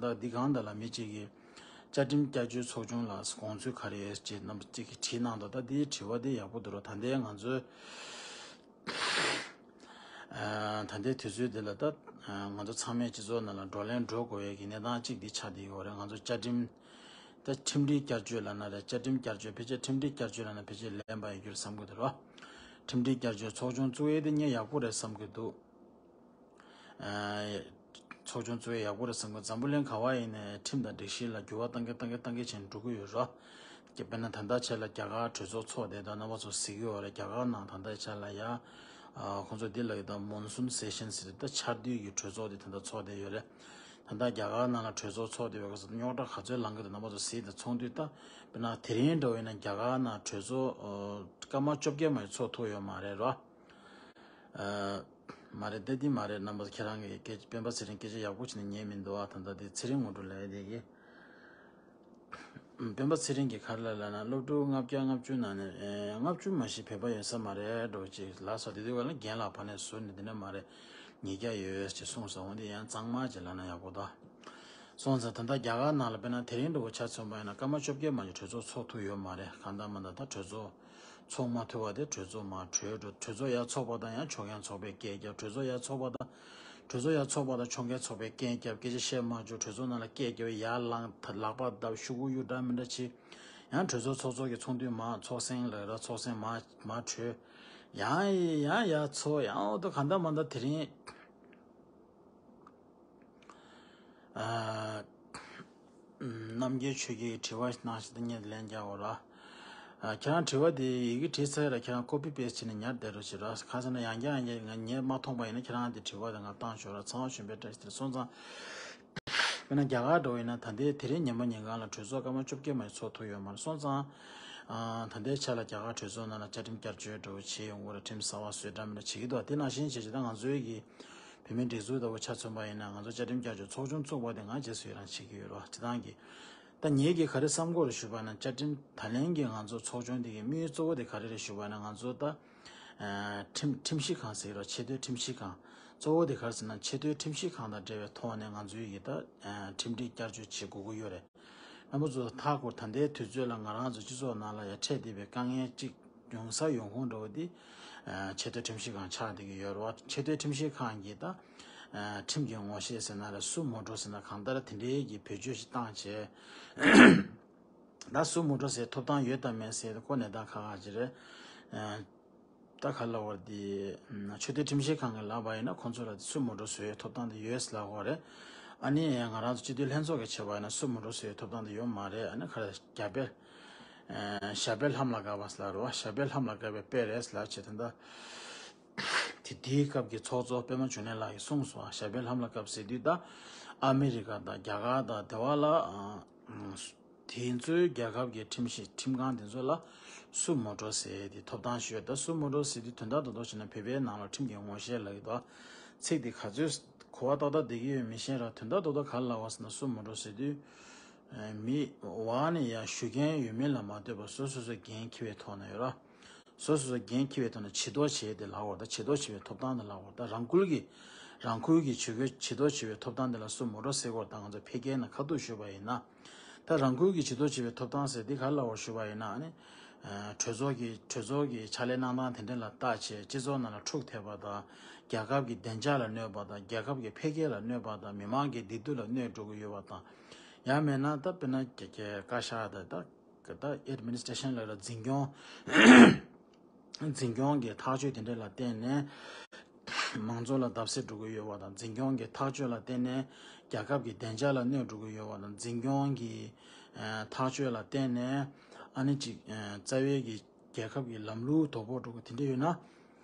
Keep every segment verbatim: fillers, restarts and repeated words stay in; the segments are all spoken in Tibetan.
ད་འདི་གང་ལྟར་ལ་མི་གཅིག་གིས་བཅའ་ཁྲིམས་བསྐྱར་བཅོས་ཚོགས་ཆུང་ལ་དགོངས་ཚུལ་ག་རེ་ཡོད་ཅེས་རྣམ་པ་གཅིག་གིས་དྲིས་གནང་འདུག་ད་འདིའི་དྲི་བ་འདི་ཡག་པོ་འདུག་རོ། ད་ལྟའི་ང་ཚོའི་ཨ། ད་ལྟའི་དུས་ཚོད་འདི་ལ་ད་ཨ། ང་ཚོ་ཚང་མས་སྤྱི་ཚོགས་ནང་ལ་བགྲོ་གླེང་འགྲོ་དགོས་ཡས་ཀྱི་གནས་སྟངས་གཅིག་འདི་ཆགས་བསྡད་ཡོད་རེད། ང་ཚོ་བཅའ་ཁྲིམས་ད་ཁྲིམས་སྒྲིག་བསྐྱར་བཅོས་ལབ་ན་རེད། བཅའ་ཁྲིམས་བསྐྱར་བཅོས་ཕལ་ཆེར་ཁྲིམས་སྒྲིག་བསྐྱར་བཅོས་ལབ་ན་ཕལ་ཆེར་ལན་པ་ཡོད་རྒྱུ་རེད་བསམ་གྱི་འདུག་རོ། ཁྲིམས་སྒྲིག་བསྐྱར་བཅོས་ཚོགས་ཆུང་བཙུགས་ཡས་དེ་ངས་ཡག་པོ་རེད་བསམ་གྱི་འདུག་ཨ། ཚོགས་ཆུང་བཙུགས་ཡས་ཡག་པོ་རེད་བསམ་གྱི། འཛམ་བུ་གླིང་ག་བ་ཡིན་ནའི་ཁྲིམས་དང་སྒྲིག་གཞི་ལ་འགྱུར་བ་གཏང་གི་གཏང་གི་གཏང་གི་བྱས་ནས་འགྲོ་གི་ཡོད་རོ། དཔེར་ན་ད་ལྟ་ཆ་ལ་རྒྱ་གར་གྲོས་ཚོགས་ཚོགས་བསྡད་དང་རྣམ་པ་ཚོ་གཟིགས་ཀྱི་ཡོད་རེད། རྒྱ་གར་ནང་ད་ལྟ་ཆ་ལ་ཡ། ཨ། ཁོང་ཚོ་འདི་ལ་ཡོད་ད་མོན་སུན་སེ་ཤན་ཟེར་ད་ཆར་དུས་ཀྱི་གྲོས་ཚོགས་དེ་ད་ལྟ་ཚོགས་བསྡད་ཡོད་རེད། ད་ལྟ་རྒྱ་གར་ནང་ལ་གྲོས་ཚོགས་ཚོགས་བསྡད་ཡོད་སྐབས་སུ་རྙོག་དྲ་ག་ཚོད་ལངས་ཀྱི་འདུག་རྣམ་པ་ཚོ་གཟིགས་དང་མཚུངས་དུས་ད། དཔེར་ན་དེ་རིང་འདྲ་བོ་ཡིན་ན་རྒྱ་གར་ནང་གྲོས་ཚོགས་ཨ། སྐར་མ་བཅོ་བརྒྱད་མ་ཡི་ཚོགས་ཐུབ་ཡོད་མ་རེད་རོ། ཨ། མ་རེད་དེ་འདི་མ་རེད། རྣམ་པ་ཁྱེད་རང་གི་སྐད་སྤེན་པ་ཚེ་རིང་སྐད་ཆ་ཡག་པོ་བྱས་ནས་ཉན་མི་འདུག་ཨ། ད་ལྟ་དེ་ཚེ་རིང་ངོ་སྤྲོད་ལབ་ཡ་དེ་གི། སྤེན་པ་ཚེ་རིང་གིས་ག་རེ་ལབ་ལབ་ན་སློབ་ཕྲུག་ལྔ་བརྒྱ་ལྔ་བཅུ་ནང་ནས་ཨེ། ལྔ་བཅུ་མ་ཞིག་བོད་པ་ཡོད་ས་མ་རེད་འགྲོ་ཅིག་ལབ་སོང་། དེ་དུས་ག་ལ་རྒན་ལགས་ཕ་ནས་ཟུར་ནས་དེ་འདྲ་མ་རེད། ཉིས་བརྒྱ་ཡོད་ཅེས་གསུངས་སོང་། འོན་ཏེ་ཡང་གཙང་མ་ཅིག་ལབ་ན་ཡག་པོ་འདུག་སོང་ཙང་ད་ལྟ་རྒྱ་གར་ནང་ལ་དཔེར་ན་དེ་རིང་འདྲ་བོ་ཆ་མཚོན་པ་ཡིན་ན་སྐར་མ་བཅོ་བརྒྱད་མ་གི་གྲོས་ཚོགས་ཚོགས་ཐུབ་ཡོད་མ་རེད། གང་ལྟར་མ་ལྟར་ད་གྲོས་ཚོགས་ཚོགས་མ་ཐུབ་པ་དེ་གྲོས་ཚོགས་མར་གྲོལ་འགྲོ། གྲོས་ཚོགས་ཡར་ཚོགས་པ་དང་ཡང་ཕྱོགས་རྒྱང་ཚོགས་པས་སྐད་བརྒྱབ། གྲོས་ཚོགས་ཡར་ཚོགས་པ་དང་གྲོས་ཚོགས་ཡར་ཚོགས་པ་དང་ཕྱོགས་རྒྱང་ཚོགས་པས་སྐད་བརྒྱབ། སྐད་ཆ་བཤད་མ་བཅུག་གྲོས་ཚོགས་ནང་ལ་སྐད་བརྒྱབ། ཡར་ལངས་ལག་པ་བརྡབ། ཤོག་གུ་གཡུག་འདྲ་མི་འདྲ་བྱས། ཡང་གྲོས་ཚོགས་ཚོགས་ཚོགས་ཀྱི་ཚོགས་འདུ་མར་ཚོགས་གསེང་ལ་ར་ཚོགས་གསེང་མར་མར་གྲོལ། ཡང་ཡང་ཡར་ཚོགས། ཡང་འོ་ད་གང་ལྟར་མ་ལྟར་དེ་རིང་། ཨ། རྣམ་རྒྱལ་ཆོས་སྐྱིད་ཀྱིས་དྲི་བ་གནང་ཞིག་ཏུ་ངས་ལན་རྒྱག་དགོས་ར། ཨ། ཁྱེད་རང་དྲི་བ་དེ་ཡི་གེ་བྲིས་ཚར་ར། ཁྱེད་རང་ཀོ་པི་པེ་སི་བྱས་ནས་ཉར་བསྡད་རོགས་བྱེད་ར། གང་ཟེར་ན་ཡང་བསྐྱར་ཡང་བསྐྱར་ང་ངས་མ་མཐོང་པ་ཡིན་ན་ཁྱེད་རང་དེ་དྲི་བ་དེ་ང་བཏང་ཆོག་ར། ཚང་བ་གཞོན་པའི་བཀྲ་ཤིས་དེ་སོང་ཙང་། དཔེར་ན་རྒྱ་གར་འདྲ་བོ་ཡིན་ན་ད་ལྟའི་དེ་རིང་ཉིན་མ་ཉིན་གང་ལ་གྲོས་ཚོགས་སྐར་མ་བཅོ་བརྒྱད་མ་ཡི་ཚོགས་ཐུབ་ཡོད་མ་རེད། སོང་ཙང་། ཨ། ད་ལྟའི་ཆ་ལ་རྒྱ་གར་གྲོས་ཚོགས་ནང་ལ་བཅའ་ཁྲིམས་བསྐྱར་བཅོས་འདྲ་བོ་བྱེད་ཡོང་གི་རེད། ཁྲིམས་གསར་པ་བཟོས་འདྲ་མི་འདྲ་བྱེད་ཀྱི་འདུག་དེ་ནང་བཞིན་བྱས་བྱས་ད་ང་ཚོའི་གི་བོད་མིའི་སྒྲིག་འཛུགས་ལྟ་བུ་ཆ་མཚོན་པ་ཡིན་ན་ང་ཚོ་བཅའ་ཁྲིམས་བསྐྱར་བཅོས་ཚོགས་ཆུང་བཙུགས་པ་དེ་ང་རྗེས་སུ་ཡི་རང་བྱེད་ཀྱི་ཡོད་རེད་བ། སྤྱི་བཏང་གི། ད་ངེད་ཀྱིས་ག་རེ་བསམ་གྱི་ཡོད་རེད་ཞུས་པ་ན་བཅའ་ཁྲིམས་ད་ལན་གྱི་ང་ཚོ་ཚོགས་ཆུང་དེ་གི་དམིགས་ཡུལ་གཙོ་བོ་དེ་ག་རེ་རེད་ཞུས་པ་ན་ང་ཚོ་ད། ཨ། ཁྲིམས་ཁྲིམས་ཞིབ་ཁང་ཟེར་གྱི་རེད་བ། ཆེས་མཐོའི་ཁྲིམས་ཞིབ་ཁང་། གཙོ་བོ་དེ་ག་རེ་ཟེར་ན་ཆེས་མཐོའི་ཁྲིམས་ཞིབ་ཁང་དང་འབྲེལ་བའི་ཐོག་ནས་ང་ཚོའི་གི་ད། ཨ། ཁྲིམས་སྒྲིག་བསྐྱར་བཅོས་བྱེད་དགོས་ཀྱི་ཡོད་རེད། རྣམ་པ་ཚོ་མཐའ་འཁོར་ད་ལྟའི་དུས་ཚོད་ལ་ང་རང་ཚོ་སྤྱི་ཚོགས་ནང་ལ་ཡ་འཕྲད་བསྡད་པའི་དཀའ་ངལ་གཅིག་ཡོང་ས་ཡོང་ཁུངས་འདྲ་བོ་འདི། ཨ། ཆེས་མཐོའི་ཁྲིམས་ཞིབ་ཁང་ཆགས་བསྡད་ཀྱི་ཡོད་རེད་བ། ཆེས་མཐོའི་ཁྲིམས་ཞིབ་ཁང་གིས་ད། ཨ། ཁྲིམས་ཀྱི་ངོ་ཤེས་ཟེར་ན་རེད། སུ་མོ་ཊོ་ཟེར་ན་གང་ལྟར་དེ་འདྲའི་གི་བེད་སྤྱོད་ཞིག་བཏང་བྱས། ད་སུ་མོ་ཊོ་ཟེར་ཐོབ་ཐང་ཡོད་དམ་མེད་ཟེར་ཁོ་གནས་སྟངས་ཁག་ཁག་ཅིག་རེད། ཨ། ད་ག་ལབ་དགོས་རེད་དེ། ཆོས་དད་ཁྲིམས་ཞིབ་ཁང་གིས་ལབ་པ་ཡིན་ན་ཁོང་ཚོ་ལ་སུ་མོ་ཊོ་བཟོ་བའི་ཐོབ་ཐང་དེ་ཡོད་ལབ་དགོས་རེད། ཨ་ནི་ང་རང་ཚོ་སྤྱི་འཐུས་ལྷན་ཚོགས་ཀྱི་ཆེད་པ་ཡིན་ན་སུ་མོ་ཊོ་བཟོ་བའི་ཐོབ་ཐང་དེ་ཡོད་མ་རེད། ཨ་ནི་ག་རེ་ཞབས་པད། ཨ། ཞབས་པད་ལྷམ་ལ་དགའ་བ་ཟེར་ལབ་རེད་བ། ཞབས་པད་ལྷམ་ལ་དགའ་བའི་དཔེ་རེད་ལབ་བྱས། དེ་འདྲ། དེ་དེའི་སྐབས་ཀྱི་ཚོགས་གཙོ་པད་མ་འབྱུང་གནས་ལགས་ཀྱིས་གསུངས་སོང་། ཞབས་པད་ལྷམ་ལ་དགའ་བ་ཟེར་དུས་ད་ཨ་མི་རི་ཀ་དང་རྒྱ་གར་དང་དེ་བ་ལ། ཨ། དེ་ཚོའི་རྒྱལ་ཁབ་ཀྱི་ཁྲིམས་ཞིབ་ཁྲིམས་ཁང་དེ་ཚོ་ལ་སུ་མོ་ཊོ་ཟེར་དེ་ཐོབ་ཐང་ཞུས། ད་སུ་མོ་ཊོ་ཟེར་དེ་དོན་དག་རྡོག་རྡོག་བྱས་ན་བོད་པའི་ནང་ལ་ཁྲིམས་ཀྱི་ངོ་ཤེས་ལབ་ཀྱི་འདུག་ཚིག་དེ་ག་ཚོད་གོ་བ་ཏག་ཏག་བསྡད་ཀྱི་ཡོད་མི་ཤེས་ར། དོན་དག་རྡོག་རྡོག་ག་རེ་ལབ་པ་ཟེར་ན་སུ་མོ་ཊོ་ཟེར་དུས། ཨ། མི་འོག་ནས་ཡར་ཞུ་མཁན་ཡོད་མེད་ལ་མ་ལྟོས་པར་སོ་སོ་སོ་འགན་འཁྱེར་བའི་ཐོག་ནས་ཡོད་ར། སོ་སོ་སོ་འགན་འཁྱེར་བའི་ཐོག་ནས་བྱེ་བྲག་བྱས་ཏེ་ལབ་དགོས་རེད། ད་བྱེ་བྲག་བྱེད་པའི་ཐོབ་ཐང་དེ་ལབ་དགོས་རེད། ད་རང་ཁུལ་གྱི་རང་ཁུལ་གྱི་བྱེད་སྒོ་བྱེ་བྲག་བྱེད་པའི་ཐོབ་ཐང་དེ་ལ་སུ་མོ་ཊོ་ཟེར་དགོས་རེད། ད་ང་ཚོ་ཕལ་སྐད་ནང་ཁ་ཐུག་ཞུས་པ་ཡིན་ན། ད་རང་ཁུལ་གྱི་བྱེ་བྲག་བྱེད་པའི་ཐོབ་ཐང་ཟེར་འདི་ག་རེ་ལབ་དགོས་ཞུས་པ་ཡིན་ན། ཨ་ནི། ཨ། གྲོས་ཚོགས་ཀྱི་གྲོས་ཚོགས་ཀྱི་ཕྱག་ལས་གནང་སྟངས་དེ་འདྲ་ལ་བལྟས་བྱས་སྤྱི་ཚོགས་ནང་ལ་འཁྲུག་ཐེབས་པ་དང་། རྒྱལ་ཁབ་ཀྱི་བདེ་འཇགས་ལ་གནོད་པ་དང་། རྒྱལ་ཁབ་ཀྱི་འཕེལ་རྒྱས་ལ་གནོད་པ་དང་། མི་མང་གི་བདེ་སྡུག་ལ་གནོད་འགྲོ་གི་ཡོད་པ་དང་། ཡང་མིན་ན་ད་དཔེར་ན་རྒྱ་རྒྱ་བཀའ་ཤག་དང་ད། ད་ཨེཌ་མི་ནི་སི་ཊེ་ཤན་ལབ་ར། འཛིན་སྐྱོང་། འཛིན་སྐྱོང་གི་ཐག་གཅོད་དེ་འདྲ་ལ་བརྟེན་ནས། མང་ཚོགས་ལ་བརྡབ་གསིག་འགྲོ་གི་ཡོད་པ་དང་། འཛིན་སྐྱོང་གི་ཐག་གཅོད་ལ་བརྟེན་ནས་རྒྱལ་ཁབ་ཀྱི་བདེ་འཇགས་ལ་གནོད་འགྲོ་གི་ཡོད་པ་དང་། འཛིན་སྐྱོང་གི་ཨ་ཐག་གཅོད་ལ་བརྟེན་ནས་ཨ་ནི་ཅིག་ཨ་རྩ་བའི་གི་རྒྱལ་ཁབ་ཀྱི་ལམ་ལུགས་དོ་ཕོག་འགྲོ་གི་དེ་འདྲ་ཡོད་ན།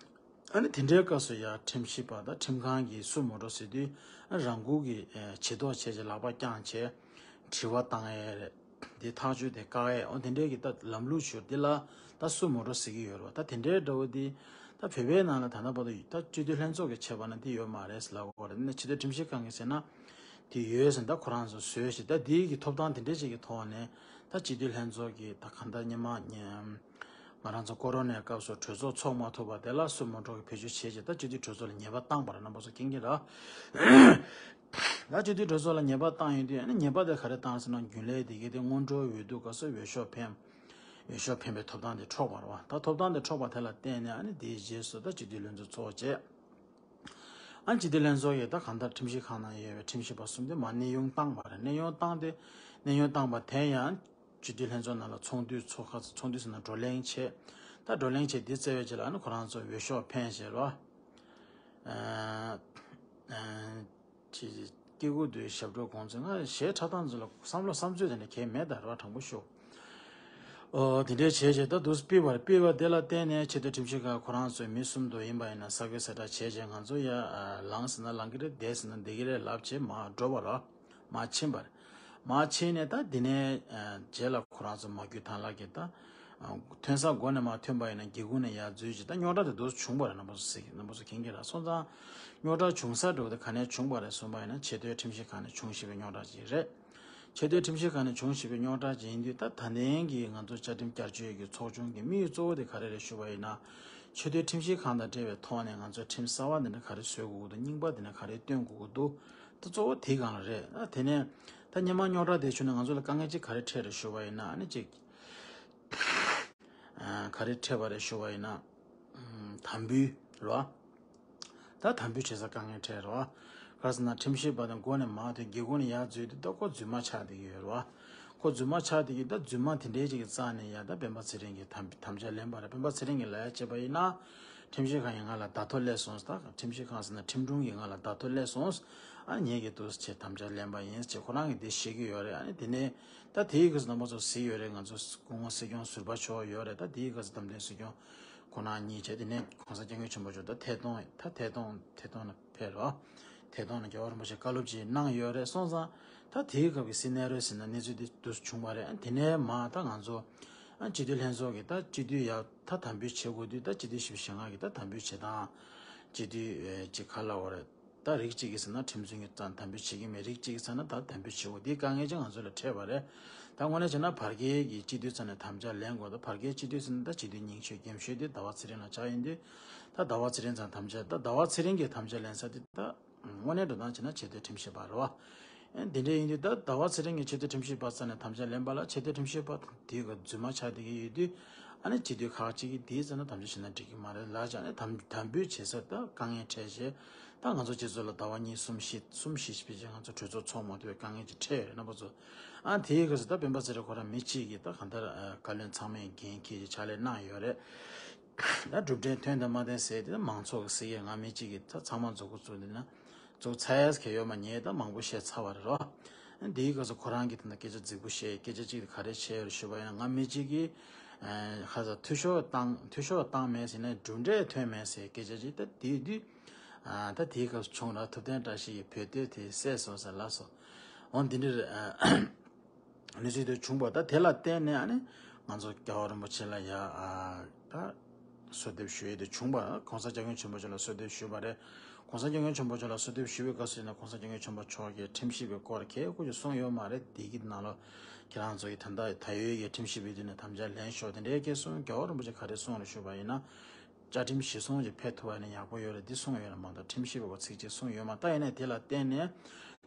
ཨ་ནི་དེ་འདྲའི་སྐབས་སུ་ཡང་ཁྲིམས་ཞིབ་པ་དང་ཁྲིམས་ཁང་གིས་སུ་མོ་ཊོ་ཟེར་དུས། ཨ། རང་འགུལ་གྱིས་ཨ་བྱེ་བྲག་བྱས་བྱས་ལག་པ་བརྐྱངས་བྱས་དྲི་བ་བཏང་ཡས་རེད། དེ་ཐག་གཅོད་དེ་བཀག་ཡས། འོ་དེ་འདྲའི་གི་ད་ལམ་ལུགས་ཤིག་ཡོད་རེད། དེ་ལ་ད་སུ་མོ་ཊོ་ཟེར་གྱི་ཡོད་རེད་བ། ད་དེ་འདྲའི་འདྲ་བོ་དེ་ད་བོད་པའི་ནང་ལ་ད་ལྟ་བར་དུ་ད་སྤྱི་འཐུས་ལྷན་ཚོགས་ཀྱི་ཆེད་པ་ན་དེ་ཡོད་མ་རེད་ཟེར་ལབ་ཀྱི་ཡོད་རེད། ཨ་ནི་ཆེས་མཐོའི་ཁྲིམས་ཞིབ་ཁང་གིས་ཟེར་ན་དེ་ཡོད་ཟེར། ད་ཁོ་རང་ཚོ་བཟོས་ཤིག་ད་དེའི་གི་ཐོབ་ཐང་དེ་འདྲ་ཅིག་གི་ཐོག་ནས་ད་སྤྱི་འཐུས་ལྷན་ཚོགས་ཀྱི་ད་གང་ལྟར་སྔོན་མ་ཉམས། ང་རང་ཚོ་ཀོ་རོ་ནའི་སྐབས་སུ་གྲོས་ཚོགས་ཚོགས་མ་ཐུབ་པ་དེ་ལ་སུ་མོ་ཊོ་གིས་བེད་སྤྱོད་བྱས་བྱས་ད་སྤྱི་འཐུས་གྲོས་ཚོགས་ལ་ཉེས་པ་བཏང་པ་རེད། རྣམ་པ་ཚོ་མཁྱེན་གྱི་རེད། ད་སྤྱི་འཐུས་གྲོས་ཚོགས་ལ་ཉེས་པ་བཏང་ཡོང་དུས་ཨ་ནི་ཉེས་པ་དེ་ག་རེ་བཏང་ཟེར་ན། རྒྱུན་ལས་དེ་གའི་དེ་སྔོན་འགྲོའི་འོས་བསྡུ་སྐབས་སུ་འོས་ཤོག་འཕེན། འོས་ཤོག་འཕེན་པའི་ཐོབ་ཐང་དེ་འཕྲོག་པ་རེད་བ། ད་ཐོབ་ཐང་དེ་འཕྲོག་པ་དེ་ལ་བརྟེན་ནས་ཨ་ནི་དེའི་རྗེས་སུ་ད་སྤྱི་འཐུས་ལྷན་ཚོགས་ཚོགས་བྱས། ཨ་ནི་སྤྱི་འཐུས་ལྷན་ཚོགས་ཀྱིས་ད་གང་ལྟར་ཁྲིམས་ཞིབ་ཁང་ནང་ཡོད་པའི་ཁྲིམས་ཞིབ་པ་གསུམ་དེ་མར་གནས་དབྱུང་བཏང་བ་རེད། གནས་དབྱུང་བཏང་སྟེ། གནས་དབྱུང་བཏང་པ་དེ་ཡང་སྤྱི་འཐུས་ལྷན་ཚོགས་ནང་ལ་ཚོགས་འདུའི་ཚོགས་ཁག་ཚོགས་འདུ་ཟེར་ན་བགྲོ་གླེང་བྱས། ད་བགྲོ་གླེང་བྱས་དེ་བཙལ་བའི་རྗེས་ལ་ཨ་ནི་ཁོ་རང་ཚོ་འོས་ཤོག་འཕེན་བྱས་རོ། ཨ་ཨ་ཅི་སྐྱེ་དགུ་དུས་ཞབས་བྲོ་གོང་ཚོས་ང་གཞས་འཁྲབ་སྟངས་ཚོ་ལ་བསམ་བློ་བསམ་ཚོད་དེ་འདྲ་གང་ཡང་མེད་ད་རོ། དྲང་པོ་ཤོད། ཨོ་དེ་འདྲའི་བྱས་བྱས་ད་དུས་སྤེལ་བར་སྤེལ་བ་དེ་ལ་བརྟེན་ནས་ཆེས་མཐོའི་ཁྲིམས་ཞིབ་ཁང་ཁོ་རང་ཚོའི་མི་གསུམ་དུ་ཡིན་པ་ཡིན་ན་ས་ཁུལ་གསལ་བསྒྲགས་བྱས་བྱས་ང་ཚོ་ཡ་ཨ་ལངས་ཟེར་ན་ལངས་ཀྱི་རེད། བསྡད་ཟེར་ན་བསྡད་ཀྱི་རེད་ལབ་བྱས་མར་འགྲོ་བ་རོ། མར་ཕྱིན་པ་རེད། མར་ཕྱིན་ནས་ད་དེ་ནས་ཨ་རྗེས་ལ་ཁོ་རང་ཚོ་མ་བརྒྱུད་དང་ལ་གི་ད་ཨ་ཐོན་ས་སྒོ་ནས་མར་ཐོན་པ་ཡིན་ན་སྒེའུ་ཁུང་ནས་ཡར་འཛུལ་བྱས། ད་རྙོག་དྲ་དེ་འདུག་བྱུང་བ་རེད། རྣམ་པ་ཚོ་གཟིགས། རྣམ་པ་ཚོ་མཁྱེན་གྱི་རེད། སོང་ཙང་རྙོག་དྲ་བྱུང་ས་འདྲ་བོ་དེ་ག་ནས་བྱུང་བ་རེད་གསུངས་པ་ཡིན་ན་ཆེས་མཐོའི་ཁྲིམས་ཞིབ་ཁང་ནས་བྱུང་བཞིན་པའི་རྙོག་དྲ་ཅིག་རེད། ཆེས་མཐོའི་ཁྲིམས་ཞིབ་ཁང་ནས་བྱུང་བཞིན་པའི་རྙོག་དྲ་ཅིག་ཡིན་དུས། ད་ད་ལྟའི་གི་ང་ཚོ་བཅའ་ཁྲིམས་བསྐྱར་བཅོས་ཀྱི་ཚོགས་ཆུང་གི་དམིགས་ཡུལ་གཙོ་བོ་དེ་ག་རེ་རེད་ཞུ་བ་ཡིན་ན། ཆེས་མཐོའི་ཁྲིམས་ཞིབ་ཁང་དང་འབྲེལ་བའི་ཐོག་ནས་ང་ཚོས་ཁྲིམས་གསར་བ་འདི་འདྲ་ག་རེ་བཟོ་དགོས་ཀྱི་འདུག་རྙིང་པ་འདི་འདྲ་ག་རེ་བཏོན་དགོས་ཀྱི་འདུག་ད་གཙོ་བོ་དེའི་སྒང་ལ་རེད། ད་དེ་ནས་ད་སྔོན་མ་རྙོག་དྲ་དེ་བྱུང་ནས་ང་ཚོ་ལ་དཀའ་ངལ་ཅིག་ག་རེ་འཕྲད་རེད་ཞུ་བ་ཡིན་ན། ཨ་ནི་ཅིག་ག་རེ་འཕྲད་པ་རེད་ཞུ་བ་ཡིན་ན། ཨམ་དམ་འབུལ་རོ། ད་དམ་འབུལ་བྱེད་ས་དཀའ་ངལ་འཕྲད་རོ། ག་རེ་ཟེར་ན་ཁྲིམས་ཞིབ་པ་དང་སྒོ་ནས་མར་དེ་སྒེའུ་ཁུང་ནས་ཡར་འཛུལ་དུས་ད་ཁོ་རྫུན་མ་ཆགས་བསྡད་ཀྱི་ཡོད་རོ། ཁོ་རྫུན་མ་ཆགས་བསྡད་ཀྱི། ད་རྫུན་མ་དེ་འདྲའི་ཅིག་གི་རྩ་ནས་ཡ་ད་སྤེན་པ་ཚེ་རིང་གིས་དམ་དམ་བཅའ་ལེན་པ་རེད། སྤེན་པ་ཚེ་རིང་གིས་ལབ་ཡ་བྱས་པ་ཡིན་ན། ཁྲིམས་ཞིབ་ཁང་གིས་ང་ལ་བརྡ་ཐོ་སླེབས་སོང་། ད་ཁྲིམས་ཞིབ་ཁང་ཟེར་ན་ཁྲིམས་དྲུང་གིས་ང་ལ་བརྡ་ཐོ་སླེབས་སོང་། ཨ་ངེད་ཀྱིས་འདུག་སེ་བྱས་དམ་བཅའ་ལེན་པ་ཡིན་ཅེས་ཁོ་རང་གིས་འདི་བཤད་ཀྱི་ཡོད་རེད། ཨ་ནི་དེ་ནས་ད་དེའི་སྐབས་སུ་རྣམ་པ་ཚོ་གཟིགས་ཡོད་རེད། ང་ཚོ་སྐུ་ངོ་སྲིད་སྐྱོང་ཟུར་པ་མཆོག་ཡོད་རེད། ད་དེའི་སྐབས་སུ་བདམས་ཐོན་སྲིད་སྐྱོང་ཁོང་རྣམ་གཉིས་བྱས། དེ་ནས་༸གོང་ས་༸སྐྱབས་མགོན་ཆེན་པོ་མཆོག་ད་ཐད་གཏོང་ད་ཐད་གཏོང་ཐད་གཏོང་ལ་ཕེབས་རོགས། ཐད་གཏོང་ལ་རྒྱལ་བ་རིན་པོ་ཆེ་བཀའ་སློབ་ཅིག་གནང་ཡོད་རེད། སོང་ཙང་ད་དེའི་སྐབས་ཀྱི་སི་ནེ་རོ་ཟེར་ན་གནས་ཚུལ་འདི་འདུག་སེ་བྱུང་བ་རེད། ཨ་དེ་ནས་མར་ད་ང་ཚོ་ཨ་སྤྱི་འཐུས་ལྷན་ཚོགས་ཀྱིས་ད་སྤྱི་འཐུས་ཡར་ད་དམ་འབུལ་བྱེད་དགོས་དུས། ད་སྤྱི་འཐུས་བཞི་བཅུ་ཞེ་ལྔ་གིས་ད་དམ་འབུལ་བྱེད་སྟངས་སྤྱི་འཐུས་ཨེ་ཅིག་ག་ལབ་དགོས་རེད། ད་རིགས་གཅིག་གིས་ཟེར་ན་ཁྲིམས་བཙོན་གྱི་རྩ་དམ་འབུལ་བྱེད་ཀྱི་མེད། རིགས་གཅིག་གིས་ཟེར་ན་ད་དམ་འབུལ་བྱེད་དགོས། དེའི་དཀའ་ངལ་ཅིག་ང་ཚོ་ལ་འཕྲད་པ་རེད། ད་དངོས་གནས་བྱས་ན་བར་བརྒལ་གྱི་སྤྱི་འཐུས་རྩ་ནས་དམ་བཅའ་ལེན་དགོས། ད་བར་བརྒལ་སྤྱི་འཐུས་ཟེར་ན་ད་སྤྱི་འཐུས་རྙིང་ཤོས་རྒན་ཤོས་དེ་ཟླ་བ་ཚེ་རིང་ལ་ཆགས་ཡིན་དུས། ད་ཟླ་བ་ཚེ་རིང་ཚང་དམ་བཅའ། ད་ཟླ་བ་ཚེ་རིང་གིས་དམ་བཅའ་ལེན་ས་དེ་ད་དངོས་གནས་འགྲོ་སྟངས་བྱས་ན་ཆེས་མཐོའི་ཁྲིམས་ཞིབ་པ་རེད་བ། ཨེ་འདི་འདྲ་ཡིན་དུས་ད་ཟླ་བ་ཚེ་རིང་གིས་ཆེས་མཐོའི་ཁྲིམས་ཞིབ་པ་རྩ་ནས་དམ་བཅའ་ལེན་པ་ལ་ཆེས་མཐོའི་ཁྲིམས་ཞིབ་པ་དེ་ག་རྫུན་མ་ཆགས་བསྡད་ཀྱི་ཡོད་དུས། ཨ་ནི་སྤྱི་འཐུས་ཁག་ཅིག་གིས་དེའི་རྩ་ན་དམ་བཅའ་བྱས་ན་འགྲིག་གི་མ་རེད་ལབ་བྱས། ཨ་ནི་དམ་དམ་འབུལ་བྱེད་ས་ད་དཀའ་ངལ་འཕྲད་བྱས། ད་ང་ཚོ་སྤྱི་ཚོགས་ལ་ཟླ་བ་གཉིས་གསུམ་བཞི་གསུམ་བཞི་ཕྱིན་བྱས་ང་ཚོ་གྲོས་ཚོགས་ཚོགས་མ་ཐུབ་པའི་དཀའ་ངལ་ཅིག་འཕྲད་ཡོད་རེད། རྣམ་པ་ཚོ། ཨ་དེའི་སྐབས་སུ་ད་སྤེན་པ་ཚེ་རིང་ཁོ་རང་མི་གཅིག་གིས་ད་གང་ལྟར་ཨ་བཀའ་བློན་ཚང་མས་འགན་འཁྱེར་བྱས་ཕྱག་ལས་གནང་ཡོད་རེད། ད་གྲུབ་འབྲས་ཐོན་དང་མ་ཐོན་ཟེར་དེ་ད་མང་ཚོགས་ཀྱིས་ཟེར་གྱི། ང་མི་གཅིག་གིས་ད་ཚང་མ་མཛུབ་གུ་བཙུགས་བསྡད་ན་མཛུབ་ཚ་ཡས་ག་ཡོད་མ་རེད། ད་མང་པོ་བཤད་ཚར་བ་རེད་རོ། དེའི་སྐབས་སུ་ཁོ་རང་གིས་ད་ལྟ་སྐད་ཆ་རྫིག་པོ་བཤད། སྐད་ཆ་གཅིག་དེ་ག་རེ་བཤད་ཡོད་རེད་ཞུས་པ་ཡིན་ན། ང་མི་གཅིག་གིས་ཨ་ཁ་ས་འཐུས་ཤོར་བཏང་འཐུས་ཤོར་བཏང་མེད་ཟེར་ནས་གྲུབ་འབྲས་ཐོན་མེད་ཟེར་སྐད་ཆ་ཅིག་ད་དེ་དུས་ཨ་ད་དེའི་སྐབས་སུ་བྱུང་ར། ཐུབ་བསྟན་བཀྲ་ཤིས་ཀྱི་བོད་སྡོད་དེ་བསད་སོང་ཟེར་ལབ་སོང་། འོ་འདི་འདྲ་རེད། ཨ་གནས་ཚུལ་དེ་བྱུང་བ། ད་དེ་ལ་བརྟེན་ནས་ཨ་ནི་ང་ཚོ་རྒྱལ་བ་རིན་པོ་ཆེ་ལ་ཡ་ཨ་ད་གསོལ་འདེབས་ཞུ་ཡས་དེ་བྱུང་བ། ༸གོང་ས་༸སྐྱབས་མགོན་ཆེན་པོ་མཆོག་ལ་གསོལ་འདེབས་ཞུས་པ་རེད། ༸གོང་ས་༸སྐྱབས་མགོན་ཆེན་པོ་མཆོག་ལ་གསོལ་འདེབས་ཞུ་བའི་སྐབས་སུ་ཡིན་ན། ༸གོང་ས་༸སྐྱབས་མགོན་ཆེན་པོ་མཆོག་གིས་ཁྲིམས་ཞིབ་པའི་སྐོར་གལ་ཁུར་ཅིག་གསུངས་ཡོད་མ་རེད། འདི་གི་ནང་ལོགས་ཁྱེད་རང་ཚོ་གིས་ད་ལྟ་ད་ཡོད་ཀྱི་ཁྲིམས་ཞིབ་པའི་དུས་ནས་དམ་བཅའ་ལེན་ཤོག་དེ་འདྲའི་སྐད་གསུངས། རྒྱལ་བ་རིན་པོ་ཆེ་ག་རེ་གསུངས་རེད་ཞུས་པ་ཡིན་ན། བཅའ་ཁྲིམས་གཞིར་བཟུང་ཅིག་ཕེབས་ཐུབ་པ་ཡིན་ན་ཡག་པོ་ཡོད་རེད། འདི་གསུངས་ཡོད་རེད་མ་གཏོགས་ཁྲིམས་ཞིབ་པའི་སྐོར་ཚིག་གཅིག་གསུངས་ཡོད་མ། ད་ཡིན་ནའི་དེ་ལ་བརྟེན་ནས་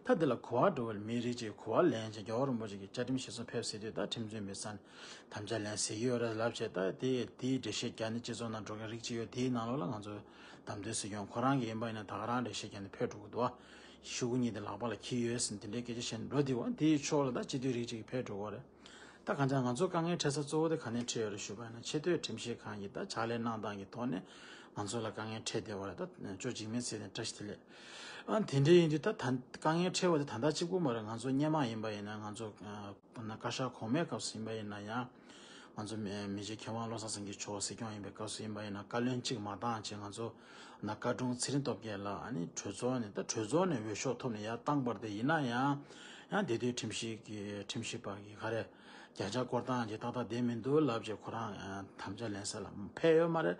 ད་འདི་ལ་གོ་བ་འགྲོ་བའི་མི་རིགས་ཅིག་གོ་བ་ལེན་བྱས། རྒྱལ་བ་རིན་པོ་ཆེ་གིས་བཅའ་ཁྲིམས་གཞིར་བཟུང་ཕེབས་ཟེར་དུས་ད་ཁྲིམས་རྩོད་པའི་ས་ནས་དམ་བཅའ་ལེན་ཟེར་གྱི་ཡོད་རེད་ལབ་བྱས། ད་དེ་དེའི་འགྲེལ་བཤད་རྒྱག་ནས་སྤྱི་ཚོགས་ནང་འགྲོ་མཁན་རིགས་གཅིག་ཡོད། དེའི་ནང་ལོགས་ལ་ང་ཚོ་བདམས་ཐོན་སྲིད་སྐྱོང་ཁོ་རང་གིས་ཡིན་པ་ཡིན་ན་ད་ག་རང་འགྲེལ་བཤད་རྒྱག་ནས་ཕེབས་འགྲོ་གི་འདུག་བ། ཤོག་གུ་གཉིས་དེ་ལག་པ་ལ་འཁྱེར་ཡོད་ཟེར་ནས་དེ་འདྲའི་སྐད་ཆ་བཤད་ནས་འགྲོ་བསྡད་པ། དེའི་ཕྱོགས་ལ་ད་སྤྱི་འཐུས་རིགས་གཅིག་གིས་ཕེབས་འགྲོ་གི་རེད། ད་གང་ལྟར་ང་ཚོ་དཀའ་ངལ་འཕྲད་ས་གཙོ་བོ་དེ་ག་ནས་འཕྲད་ཡོད་རེད་ཞུས་པ་ཡིན་ན། ཆེས་མཐོའི་ཁྲིམས་ཞིབ་ཁང་གིས་ད་ཕྱག་ལས་གནང་སྟངས་ཀྱི་ཐོག་ནས་ང་ཚོ་ལ་དཀའ་ངལ་འཕྲད་བསྡད་པ་རེད། ད་ཅོ་འཇིགས་མེད་ཟེར་ནས་བཀྲ་ཤིས་བདེ་ལེགས། ཨ་དེ་འདྲ་ཡིན་དུས་ད་ད་དཀའ་ངལ་འཕྲད་པ་དེ་ད་ལྟ་གཅིག་པུ་མ་རེད། ང་ཚོ་སྔོན་མ་ཡིན་པ་ཡིན་ན་ང་ཚོ་ཨ་ན་བཀའ་ཤག་གོང་མའི་སྐབས་སུ་ཡིན་པ་ཡིན་ན་ཡང་། ང་ཚོ་མི་མི་རྗེ་མཁས་དབང་བློ་བཟང་སེང་གེ་མཆོག་སྲིད་སྐྱོང་ཡིན་པའི་སྐབས་སུ་ཡིན་པ་ཡིན་ན། བཀའ་བློན་གཅིག་མ་བཏང་བྱས་ང་ཚོ་ན་བཀའ་དྲུང་ཚེ་རིང་སྟོབས་རྒྱལ་ལགས་ཨ་ནི་གྲོས་ཚོགས་ནས་ད་གྲོས་ཚོགས་ནས་འོས་ཤོག་ཐོབ་ནས་ཡར་བཏང་པ་རེད། དེ་ཡིན་ན་ཡང་ཡང་དེ་དུས་ཁྲིམས་ཞིབ་ཀྱི་ཁྲིམས་ཞིབ་པ་གི་ག་རེ་བརྒྱ་ཆ་སྐོར་བཏང་བྱས་ཏག་ཏག་བསྡད་མི་འདུག་ལབ་བྱས་ཁོ་རང་ཨ་དམ་བཅའ་ལེན་ས་ལ་ཕེབས་ཡོད་མ་རེད།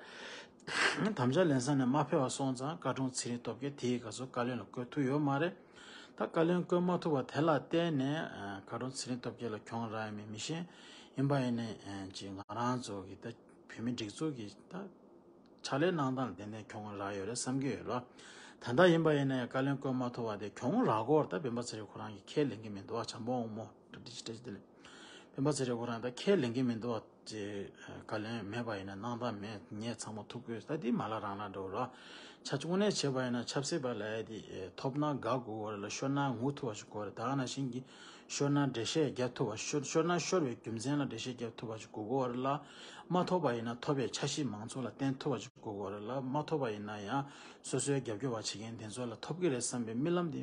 དམ་བཅའ་ལེན་ས་ནས་མ་ཕེབས་པ་སོང་ཙང་བཀའ་དྲུང་ཚེ་རིང་སྟོབས་རྒྱལ་དེའི་སྐབས་སུ་བཀའ་བློན་ལ་བསྐོ་ཐུབ་ཡོད་མ་རེད། ད་བཀའ་བློན་བསྐོ་མ་ཐུབ་པ་དེ་ལ་བརྟེན་ནས་ཨ་བཀའ་དྲུང་ཚེ་རིང་སྟོབས་རྒྱལ་ལ་གྱོང་རག་ཡོད་མེད་མི་ཤེས། ཡིན་པ་ཡིན་ནའི་ཨ་ཅིག་ང་རང་ཚོ་གི་ད་བོད་མི་སྒྲིག་འཛུགས་ཀྱི་ད་ཕྱག་ལས་གནང་སྟངས་ལ་ཏན་ཏན་གྱོང་རག་ཡོད་རེད་བསམ་གྱི་ཡོད་ལ། ད་ལྟ་ཡིན་པ་ཡིན་ན་ཡང་བཀའ་བློན་བསྐོ་མ་ཐུབ་པ་དེ་གྱོང་རག་གོ་བར་ད་སྤེན་པ་ཚེ་རིང་ཁོ་རང་གིས་ཁས་ལེན་གྱི་མི་འདུག་བ། བྱམས་པ་དབང་མོ་བཀྲ་ཤིས་བཀྲ་ཤིས་བདེ་ལེགས། སྤེན་པ་ཚེ་རིང་ཁོ་རང་ད་ཁས་ལེན་གྱི་མི་འདུག་བ། ཅེས་བཀའ་བློན་མེད་པ་ཡིན་ན་གནང་སྟངས་མེད། ངས་ཚང་མ་ཐུབ་དགོས། ད་འདི་མ་ལ་རང་ལ་འགྲོ་རོགས། ཆ་དངོས་གནས་བྱས་པ་ཡིན་ན་ཆབ་སྲིད་པ་ལ་ཡ་དེ་ཐོབ་ན་དགའ་དགོས་བ་རེད་ལ། ཤོར་ན་ངུ་ཐུབ་པ་ཞིག་དགོས་རེད། ད་ག་ནང་བཞིན་གྱི་ཤོར་ན་འགྲེལ་བཤད་རྒྱབ་ཐུབ་པ། ཤོར་ཤོར་ན་ཤོར་བའི་རྒྱུ་མཚན་ལ་འགྲེལ་བཤད་རྒྱབ་ཐུབ་པ་ཞིག་དགོས་དགོས་བ་རེད་ལ། མ་ཐོབ་པ་ཡིན་ན་ཐོབ་པའི་འཆར་གཞི་མང་ཚོགས་ལ་བསྟན་ཐུབ་པ་ཞིག་དགོས་དགོས་རེད་ལ། མ་ཐོབ་པ་ཡིན་ན་ཡང་སོ་སོའི་རྒྱབ་སྐྱོར་བ་བྱེད་མཁན་དེ་ཚོ་ལ་ཐོབ་ཀྱི་རེད་བསམ་པའི་རྨི་ལམ་དེ།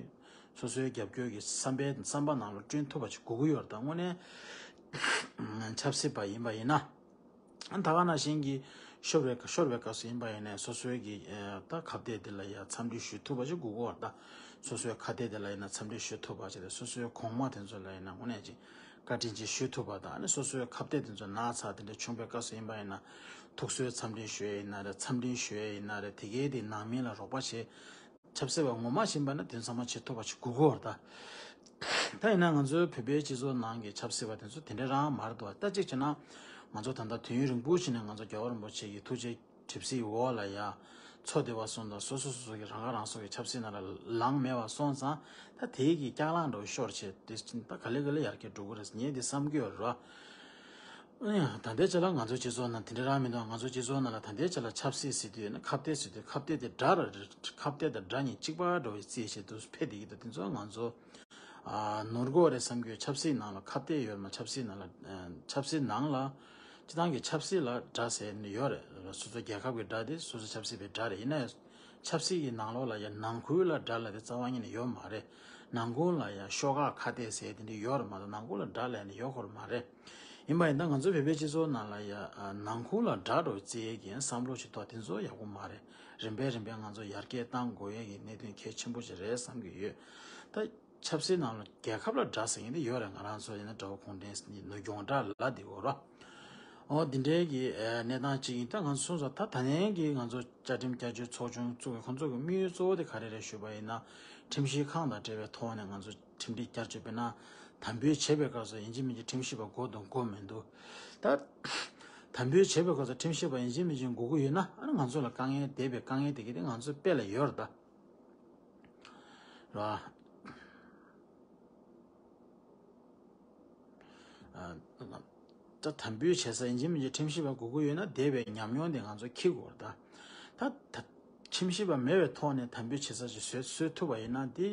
སོ་སོའི་རྒྱབ་སྐྱོར་གྱི་བསམ་པའི་བསམ་པ་ནང་ལ་བསྐྲུན་ཐུབ་པ་ཞིག་དགོས་ཀྱི་ཡོད་རེད། ད་དངོས་གནས་ཆབ་སྲིད་པ་ཡིན་པ་ཡིན་ན། ད་ག་ནང་བཞིན་གྱི་ཤོར་བའི་ཤོར་བའི་སྐབས་སུ་ཡིན་པ་ཡིན་ནའི་སོ་སོའི་གི་ད་ཁ་གཏད་དེ་ལ་ཡ་འཚམས་འདྲི་ཞུ་ཐུབ་པ་ཞིག་དགོས་ཀྱི་ཡོད་རེད། ད་སོ་སོའི་ཁ་གཏད་དེ་ལ་ཡིན་ན་འཚམས་འདྲི་ཞུ་ཐུབ་པ་ཞིག་དང་། སོ་སོའི་གོང་མ་དེ་ཚོ་ལ་ཡིན་ན་དངོས་གནས་ཅིག་བཀའ་དྲིན་ཅིག་ཞུ་ཐུབ་པ་དང་། ཨ་ནི་སོ་སོའི་ཁ་གཏད་དེ་ཚོ་ན་ཚ་དེ་འདྲ་བྱུང་བའི་སྐབས་སུ་ཡིན་པ་ཡིན་ན་ཐུགས་གསོའི་འཚམས་འདྲི་ཞུ་ཡས་ཡིན་ན་རེད། འཚམས་འདྲི་ཞུ་ཡས་ཡིན་ན་རེད། དེ་གའི་དེ་ནང་མི་ལ་རོགས་པ་བྱེད། ཆབ་སྲིད་པ་ངོ་མ་ཡིན་པ་ན་དེ་ཚང་མ་བྱེད་ཐུབ་པ་ཞིག་དགོས་ཀྱི་ཡོད་རེད་ད། ད་ཡིན་ན་ང་ཚོའི་བོད་པའི་སྤྱི་ཚོགས་ནང་གི་ཆབ་སྲིད་པ་དེ་ཚོ་དེ་འདྲ་རང་མ་རེད་འདུག་བ། ད་གཅིག་བྱས་ན་ང་ཚོ་ད་ལྟ་དུས་ཡུན་རིང་པོ་ཞིག་ནས་ང་ཚོ་རྒྱལ་བ་རིན་པོ་ཆེ་གི་ཐུགས་རྗེ་གྲིབ་བསིལ་འོག་ལ་ཡ་འཚོ་བསྡད་པ་སོང་ཙང་། སོ་སོ་སོ་སོ་གི་རང་ཁ་རང་གསོ་གི་ཆབ་སྲིད་ནང་ལ་ལངས་མེད་པ་སོང་ཙང་། ད་དེའི་གི་སྐྱག་ལང་འདྲ་བོ་ཤོར་བྱས་དེ་ད་ག་ལེ་ག་ལེ་ཡར་རྒྱས་འགྲོ་གི་རེད་ངས་འདི་བསམ་གྱི་ཡོད་རེད་བ། ཨ་ནི་ད་ལྟའི་ཆ་ལ་ང་ཚོའི་སྤྱི་ཚོགས་ནང་དེ་འདྲ་རང་མི་འདུག་ང་ཚོའི་སྤྱི་ཚོགས་ནང་ལ་ད་ལྟའི་ཆ་ལ་ཆབ་སྲིད་ཟེར་དུས་ནི་ཁ་གཏད་ཟེར་དུས་ཁ་གཏད་དེ་དགྲ་ར་རེད། ཁ་གཏད་དང་དགྲ་གཉིས་གཅིག་པ་འདྲ་བོའི་རྩིས་བྱེད་དུ་ཕེབས་བསྡད་ཀྱི་འདུག་དེ་ཚོ་ང་ཚོ་ཨ་ནོར་གོ་རེད་བསམ་གྱི་ཡོད། ཆབ་སྲིད་ནང་ལ་ཁ་གཏད་ཡོད་མ། ཆབ་སྲིད་ནང་ལ་ཨ་ཆབ་སྲིད་ནང་ལ་སྤྱི་བཏང་གི་ཆབ་སྲིད་ལ་དགྲ་ཟེར་ནི་ཡོད་རེད། སོ་སོ་རྒྱལ་ཁབ་ཀྱི་དགྲ་དེ་སོ་སོ་ཆབ་སྲིད་པའི་དགྲ་རེད། ཡིན་ན་ཡང་ཆབ་སྲིད་ཀྱི་ནང་ལོགས་ལ་ཡང་ནང་ཁུལ་ལ་དགྲ་ལབ་དེ་རྩ་བ་ཉིད་ནས་ཡོད་མ་རེད། ནང་ཁུལ་ལ་ཡང་ཤོག་ཁག་ཁ་གཏད་ཟེར་དེ་འདྲ་ཡོད་རེད་མ་གཏོགས་ནང་ཁུལ་ལ་དགྲ་ལབ་ནི་ཡོད་ཁོ་ར་མ་རེད། ཡིན་པ་ཡིན་ན་ང་ཚོ་བོད་པའི་སྤྱི་ཚོགས་ནང་ལ་ཡང་ནང་ཁུལ་ལ་དགྲ་འདྲ་བོ་བརྩི་ཡས་ཀྱི་བསམ་བློ་ཞིག་ཐོག་དེ་ཚོ་ཡག་པོ་མ་རེད། རིམ་པས་རིམ་པས་ང་ཚོ་ཡར་རྒྱས་གཏང་དགོས་ཡས་ཀྱི་གནད་དོན་གལ་ཆེན་པོ་ཞིག་རེད་བསམ་གྱི་ཡོད། ད་ཆབ་སྲིད་ནང་ལ་རྒྱལ་ཁབ་ལ་དགྲ་ཟེར་མཁན་དེ་ཡོད་རེད། ང་རང་ཚོ་ཡིན་ན་དགྲ་བོ་གུང་ཁྲན་ནུས་སྐྱོང་དགྲ་ལ་དེ་གོ་ར། ཨོ་འདི་འདྲའི་གི་ཨ་གནས་སྟངས་གཅིག་ཡིན། ད་ང་ཚོ་སོང་ཙང་ད་ད་ནས་ཀྱི་ང་ཚོ་བཅའ་ཁྲིམས་བསྐྱར་བཅོས་ཚོགས་ཆུང་བཙུགས་པའི་ཁོང་ཚོ་གི་དམིགས་ཡུལ་གཙོ་བོ་དེ་ག་རེ་རེད་ཞུས་པ་ཡིན་ན། ཁྲིམས་ཞིབ་ཁང་དང་འབྲེལ་བའི་ཐོག་ནས་ང་ཚོ་ཁྲིམས་སྒྲིག་བསྐྱར་བཅོས་དཔེར་ན་དམ་འབུལ་བྱེད་པའི་སྐབས་སུ་ཡིན་གཅིག་མིན་གཅིག་ཁྲིམས་ཞིབ་པ་དགོས་དང་དགོས་མི་འདུག་ད་དམ་འབུལ་བྱེད་པའི་སྐབས་སུ་ཁྲིམས་ཞིབ་པ་ཡིན་གཅིག་མིན་གཅིག་དགོས་ཀྱི་ཡོད་ན། ཨ་ནི་ང་ཚོ་ལ་དཀའ་ངལ་འདས་པའི་དཀའ་ངལ་དེ་གི་དེ་ང་ཚོའི་དཔེ་ལ་ཡོད་རེད་ད། ར། ད་དམ་འབུལ་བྱེད་ས་ཡིན་གཅིག་མིན་གཅིག་ཁྲིམས་ཞིབ་པ་དགོས་ཀྱི་ཡོད་ན་འདས་པའི་ཉམས་མྱོང་དེ་ང་ཚོ་འཁྱེར་དགོས་རེད་ད། ད་ད་ཁྲིམས་ཞིབ་པ་མེད་པའི་ཐོག་ནས་དམ་འབུལ་བྱེད་ས་ཅིག་བཟོས་བཟོས་ཐུབ་པ་ཡིན་ན་དེ།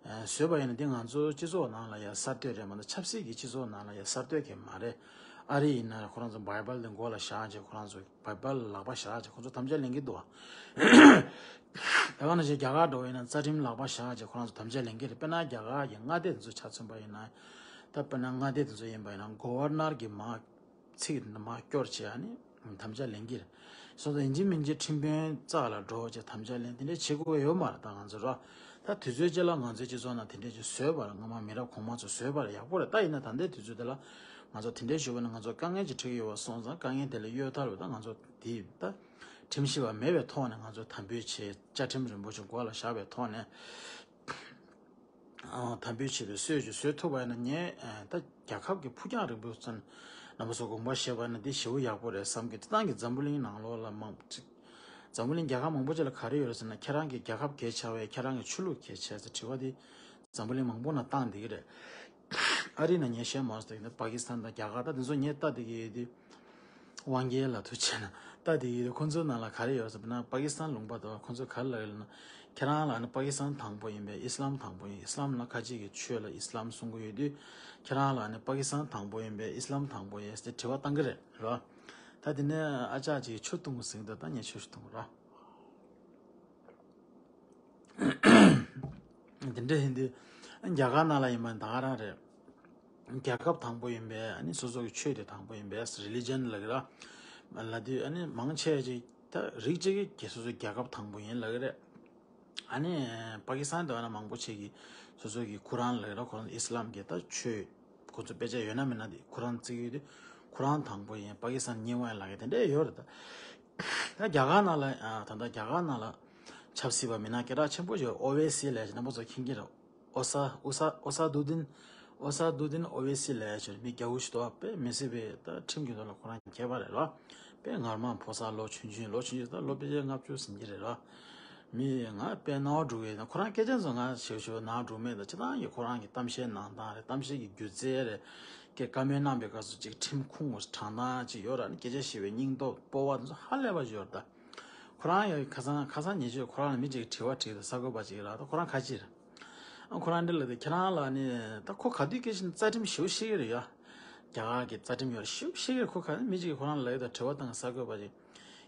བཟོས་པ་ཡིན་ན་དེ་ང་ཚོ་སྤྱི་ཚོགས་ནང་ལ་ཡང་གསར་གཏོད་རེད་མ་གཏོགས་ཆབ་སྲིད་ཀྱི་སྤྱི་ཚོགས་ནང་ལ་ཡང་གསར་གཏོད་གི་མ་རེད། ཨ་རི་ཡིན་ན་ཁོ་རང་ཚོ་བྷའི་བལ་དེ་མགོ་ལ་བཞག་བྱས་ཁོ་རང་ཚོ་བྷའི་བལ་ལག་པ་བཞག་བྱས་ཁོ་ཚོ་དམ་བཅའ་ལེན་གྱི་འདུག་ཨ། ད་ག་ནང་བཞིན་རྒྱ་གར་འགྲོ་བ་ཡིན་ན་རྩ་ཁྲིམས་ལག་པ་བཞག་བྱས་ཁོ་རང་ཚོ་དམ་བཅའ་ལེན་གྱི་རེད། དཔེར་ན་རྒྱ་གར་གྱི་མངའ་སྡེ་དེ་ཚོ་ཆ་མཚོན་པ་ཡིན་ན། ད་དཔེར་ན་མངའ་སྡེ་དེ་ཚོ་ཡིན་པ་ཡིན་ན་གོ་ཝར་ནར་གྱི་མ་ཚིག་མ་སྐྱོར་བྱས་ཨ་ནི་དམ་བཅའ་ལེན་གྱི་རེད། སོང་ཙང་ཡིན་གཅིག་མིན་གཅིག་ཁྲིམས་དཔོན་རྩ་ལ་འགྲོ་བྱས་དམ་བཅའ་ལེན་དེ་འདྲ་བྱེད་དགོས་ཡོད་མ་རེད། ད་ང་ཚོ་ར་ད་དུས་ཚོད་ཅིག་ལ་ང་ཚོའི་སྤྱི་ཚོགས་ནང་དེ་འདྲ་ཅིག་བཟོས་པ་རེད། སྔོན་མ་མི་རབས་གོང་མ་ཚོ་བཟོས་པ་རེད། ཡག་པོ་རེད། ད་ཡིན་ན་ད་ལྟའི་དུས་ཚོད་དེ་ལ་ང་ཚོ་དེ་འདྲ་ཞུ་བ་ནི་ང་ཚོ་དཀའ་ངལ་ཅིག་འཕྲད་ཀྱི་ཡོད་པ་སོང་ཙང་དཀའ་ངལ་དེ་ལ་གཡོལ་ཐབས་ལ་ད་ང་ཚོ་དེ་ད་ཁྲིམས་ཞིབ་པ་མེད་པའི་ཐོག་ནས་ང་ཚོ་དམ་འབུལ་བྱས་བཅའ་ཁྲིམས་རིན་པོ་ཆེ་མགོ་ལ་བཞག་པའི་ཐོག་ནས། དམ་འབུལ་བྱེད་པའི་སྲོལ་ཞིག་བཟོ་ཐུབ་པ་ཡིན་ན་ངས་ད་རྒྱལ་ཁབ་ཀྱི་ཕུགས་རྒྱང་རིང་པོའི་ཚུན་རྣམ་པ་ཚོ་དགོངས་པ་བཞེས་པ་ཡིན་ན་འདི་ཞེ་པོ་ཡག་པོ་རེད་བསམ་གི། སྤྱིར་བཏང་གི་འཛམ་བུ་གླིང་ནང་ལོགས་ལ་མང་ཅིག་འཛམ་བུ་གླིང་རྒྱལ་ཁབ་མང་པོ་ཅིག་ལ་ག་རེ་ཡོད་རེད་ཟེར་ན། ཁྱེད་རང་གི་རྒྱལ་ཁབ་ག་རེ་ཆགས་པས་ཁྱེད་རང་གི་ཆོས་ལུགས་ག་རེ་བྱས་ཟེར་དྲི་བ་འདི་འཛམ་བུ་གླིང་མང་པོ་ནང་བཏང་བསྡད་ཀྱི་རེད། ཨ་རི་ནང་ངས་བཤད་མ་སོང་། ད་པ་ཀི་སི་ཐན་དང་རྒྱ་གར་ད་དེ་ཚོ་ངས་ལྟ་བསྡད་ཀྱི་ཡོད་དུས། དབང་རྒྱལ་ལ་ཐུག་བྱས་ན་ལྟ་དེ་ཡིན། ཁོང་ཚོའི་ནང་ལ་ག་རེ་ཡོད་ཟེར་ན། པ་ཀི་སི་ཐན་ལུང་པ་དང་ཁོང་ཚོས་ག་རེ་ལབ་ཡོད་ལབ་ན། ཁྱེད་རང་ལ་ནི་པ་ཀི་སི་ཐན་དང་པོ་ཡིན་པས་ཨི་སི་ལམ་དང་པོ་ཡིན། ཨི་སི་ལམ་ལ་ཁ་ཅིག་གིས་ཆོས་ལ་ཨི་སི་ལམ་གསུང་གི་ཡོད་དུས། ཁྱེད་རང་ལ་ནི་པ་ཀི་སི་ཐན་དང་པོ་ཡིན་པས་ཨི་སི་ལམ་དང་པོ་ཡིན་ཟེར་དྲི་བ་བཏང་གི་རེད་རོ། ད་དེ་ནས་ཨ་ཅག་ཅིག་ཆུ་བཏུང་ཟིན་འདུག་ད་ངས་ཆུ་ཞིག་བཏུང་རོ། དེ་འདྲ་ཡིན་དུས། རྒྱ་གར་ནང་ལ་ཡིན་པ་ད་ག་རང་རེད། རྒྱལ་ཁབ་དང་པོ་ཡིན་པས་ཨ་ནི་སོ་སོ་གི་ཆོས་དེ་དང་པོ་ཡིན་པས་རི་ལི་ཇན་ལབ་ཀྱི་ར། ལབ་དུས་ཨ་ནི་མང་ཆེ་ཅིག་ད་རིགས་གཅིག་གི་སོ་སོ་རྒྱལ་ཁབ་དང་པོ་ཡིན་ལབ་ཀྱི་རེད། ཨ་ནི་པ་ཀི་སི་ཐན་དུ་ཨ་ན་མང་པོ་ཆེ་གི་སོ་སོ་གི་ཁུ་རན་ལབ་ཀྱི་ར། ཁོ་རང་ཨི་སི་ལམ་གྱི་ད་ཆོས་ཁོ་ཚོ་དཔེ་ཆ་ཡོད་ན་མེད་ན་དེ་ཁུ་རན་བརྩི་གི་ཡོད་དུས་ཁུ་རན་དང་པོ་ཡིན། པ་ཀི་སི་ཐན་གཉིས་པ་ཡིན་ལབ་ཀྱི་དེ་འདྲ་ཡོད་རེད་ད། ད་རྒྱ་གར་ནང་ལ་ཨ་ད་ལྟ་རྒྱ་གར་ནང་ལ་ཆབ་སྲིད་པ་མི་སྣ་སྐད་གྲགས་ཆེན་པོ་ཞིག་ཨོ་ཝེ་སི་ལབ་ཅིག་རྣམ་པ་ཚོ་མཁྱེན་གྱི་རེད། ཨོ་ས་ཨོ་ས་ཨོ་ས་དུ་དིན། ཨོ་ས་དུ་དིན་ཨོ་ཝེ་སི་ལབ་ཅིག་མི་རྒྱ་བོ་ཞིག་འདུག་པ། དཔེ་མི་སྲིད་པའི་ད་ཁྲིམས་ཀྱི་ཐོག་ལ་ཁོ་རང་མཁས་པ་རེད་ར། དཔེ་ངར་མ་ཕོ་གསར་ལོ་ཆུང་ཆུང་ལོ་ཆུང་ཆུང་ད་ལོ་དཔེ་ཆ་ལྔ་བཅུ་ཟིན་གྱི་རེད་ར། མི་ང་དཔེ་ནང་འགྲོ་གི་ཡིན། ཁོ་རང་སྐད་ཆ་ཚོ་ང་ཞེ་ཞེ་ནང་འགྲོ་མེད་ད། སྤྱིར་བཏང་གི་ཁོ་རང་གི་གཏམ་བཤད་གནང་སྟངས་རེད། གཏམ་བཤད་ཀྱི་སྒྱུ་རྩལ་རེད། སྐད་བཀའ་མོལ་གནང་པའི་སྐབས་སུ་ཅིག་ཁྲིམས་ཁུངས་དྲང་སྟངས་ཅིག་ཡོད་ར། ནི་སྐད་ཆ་བཤད་པའི་སྙིང་སྟོབས་སྤོབས་པ་ཚོ་ཧ་ལས་པ་ཡོད་ར། ད་ཁོ་རང་ཡང་ཁ་སང་ཁ་སང་ཉེ་ཆར་ཁོ་རང་ལ་མི་ཅིག་དྲི་བ་དྲིས། ད་གསར་འགོད་པ་ཅིག་ར། ད་ཁོ་རང་ཁ་ཅིག་ར། ཨ་ཁོ་རང་འདི་ལ་དེ་ཁྱེད་རང་ལ་ནི་ད་ཁོ་ག་དུས་སྐད་ཆ་རྩ་ཁྲིམས་ཞེ་པོ་ཤེས་ཀྱི་རེད་ཡ། རྒྱ་གར་གྱི་རྩ་ཁྲིམས་ཡོད་ར་ཞེ་པོ་ཤེས་ཀྱི་རེད། ཁོ་ག་མི་ཅིག་གིས་ཁོ་རང་ལ་ཡོད་ད་དྲི་བ་བཏང་གསར་འགོད་པ་ཅིག་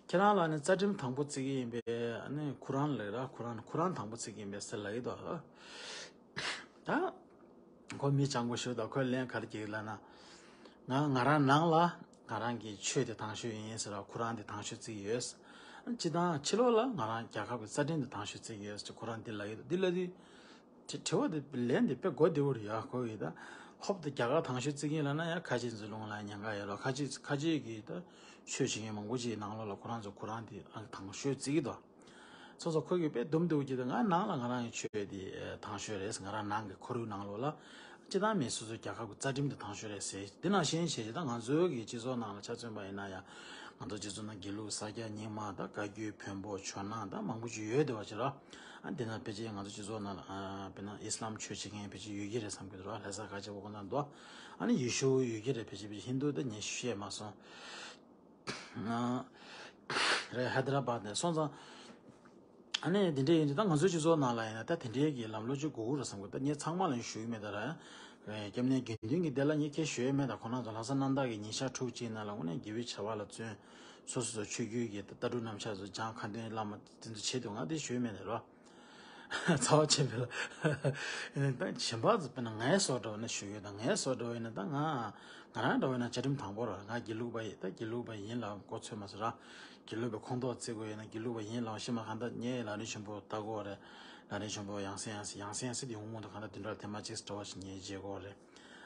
ཁྱེད་རང་ལ་ནི་རྩ་ཁྲིམས་དང་པོ་བརྩི་གི་ཡིན་པས། ཨ་ནི་ཁོ་རང་ལ་ར་ཁོ་རང་ཁོ་རང་དང་པོ་བརྩི་གི་ཡིན་པས་ཟེར་ལབ་ཀྱི་འདུག་ད་ཁོ་མི་སྤྱང་པོ་ཞིག་ད་ཁོས་ལན་ག་རེ་བརྒྱབ་ལབ་ན། ང་ང་རང་ནང་ལ་ང་རང་གི་ཆོས་དེ་དང་ཤོས་ཡིན་ཟེར་ར། ཁོ་རང་དེ་དང་ཤོས་བརྩི་གི་ཡོད། སྤྱིར་བཏང་ཕྱི་ལོགས་ལ་ང་རང་རྒྱལ་ཁབ་ཀྱི་རྩ་ཁྲིམས་དེ་དང་ཤོས་བརྩི་གི་ཡོད་ཟེར་ཁོ་རང་འདི་ལབ་ཀྱི་འདུག་འདི་ལབ་དུས། དྲི་དྲི་བ་དེ་ལན་དེ་དཔེ་གོ་བདེ་བོ་རེད་ཡ། ཁོ་གིས་ད་ཧོབ་ཏེ་རྒྱ་གར་དང་ཤོས་བརྩི་གི་ལབ་ན་ཡ། ཁ་ཆེ་འཛུལ་ལུང་ལ་ཉེན་ཁ་ཡོད་ལ། ཁ་ཆེ་ཁ་ཆེ་གིས་ད་ཆོས་བྱེད་མཁན་མང་པོ་ཅིག་ནང་ལོགས་ལ་ཁོ་རང་ཚོ་ཁོ་རང་དེ་ཨ་དང་ཤོས་བརྩི་གི་འདུག་སོ་སོ་ཁོ་གིས་དཔེ་སྡུག་སྡུག་གི་ད་ང་ནང་ལ་ང་རང་གི་ཆོས་དེ་དང་ཤོས་རེད། ང་རང་ནང་གི་ཁོར་ཡུག་ནང་ལོགས་ལ་སྤྱིར་བཏང་མི་སོ་སོའི་རྒྱལ་ཁབ་ཀྱི་རྩ་ཁྲིམས་དེ་དང་ཤོས་རེད་ཟེར། དེ་ནང་བཞིན་བྱས་ད་ང་ཚོའི་གི་སྤྱི་ཚོགས་ནང་ལ་ཆ་མཚོན་པ་ཡིན་ན་ཡང་ང་ཚོ་སྤྱི་ཚོགས་ནང་དགེ་ལུགས་ས་སྐྱ་རྙིང་མ་དང་བཀའ་བརྒྱུད་བོན་པོ་ཇོ་ནང་དང་མང་པོ་ཅིག་ཡོད་བསྡད་པ་ཅིག་ར། ཨ་དེ་ན་ཕལ་ཆེར་ང་ཚོ་སྤྱི་ཚོགས་ནང་ལ་ཨ་དཔེར་ན་ཨི་སི་ལམ་ཆོས་བྱེད་མཁན་ཕལ་ཆེར་ཡོད་ཀྱི་རེད་བསམ་གྱི་འདུག་ར། ལྷ་ས་ཁ་ཆེ་བོ་ཁོ་ན་འདུག་ཨ་ནི་ཡེ་ཤུ་ཡོད་ཀྱི་རེད། ཕལ་ཆེར་ཕལ་ཆེར་ཧིན་དུ་དེ་ངས་ཤེས་མ་སོང་། ཨ་རེད། ཧའི་ད་ར་བཱད་ནས་སོང་ཙང་། ཨ་ནི་དེ་འདྲ་ཡིན་དུས་ད་ང་ཚོའི་སྤྱི་ཚོགས་ནང་ལ་ཡིན་ན་ད་དེ་འདྲའི་གི་ལམ་ལུགས་ཅིག་དགོས་ཀྱི་རེད་བསམ་གི། ད་ངས་ཚང་མ་ལ་ཞུ་གི་མེད་ད་ར། སྐྱབས་གནས་དགེ་འདུན་གྱི་སྡེ་ལ་ངས་ཁྱེད་ཞུ་ཡས་མེད་ད། ཁོ་རང་ཚོ་ལྷ་ས་གནམ་བདག་གི་ཉིན་ཞག་དྲུག་ཅིག་ནང་ལ་དངོས་གནས་དགེ་བའི་བྱ་བ་ལ་བརྩོན། སོ་སོ་སོ་ཆོས་བརྒྱུད་ཀྱི་ལྟ་གྲུབ་རྣམ་གཞག་ཚོ་སྦྱང་། ཁ་འདོན་བླ་མ་དེ་ཚོ་བྱེད་དུས་ང་དེ་ཞུ་ཡས་མེད་ད་ར། ཚ་བ་ཆེན་པོ་ལ། ད་གཞན་པ་ཚོ་དཔེར་ན་ངའི་བཟོ་འདྲ་བ་ན་ཞུ་གི་ཡོད་ད། ངའི་བཟོ་འདྲ་བ་ཡིན་ན་ད་ང་ང་རང་འདྲ་བ་ཡིན་ན་བཅའ་ཁྲིམས་དང་པོ་ར། ང་དགེ་ལུགས་པ་ཡིན་ད། དགེ་ལུགས་པ་ཡིན་ལབ་མགོ་ཚོས་མ་ཚོས་ར། དགེ་ལུགས་པའི་ཁོངས་གཏོགས་བརྩི་དགོས་ཡིན་ན་དགེ་ལུགས་པ་ཡིན་ལབ་ཤི་མ་གང་ལྟར་ངས་ལམ་རིམ་ཆེན་པོ་ལྟ་དགོས་རེད། ལམ་རིམ་ཆེན་པོ་ཡང་སེ་ཡང་སེ་ཡང་སེ་ཡང་སེ་དེ་ཧུང་མོ་དང་གང་ལྟར་བདུན་ཕྲག་ཐེངས་མ་གཅིག་འདྲ་བ་ཞིག་ངས་བརྗེ་དགོས་རེད།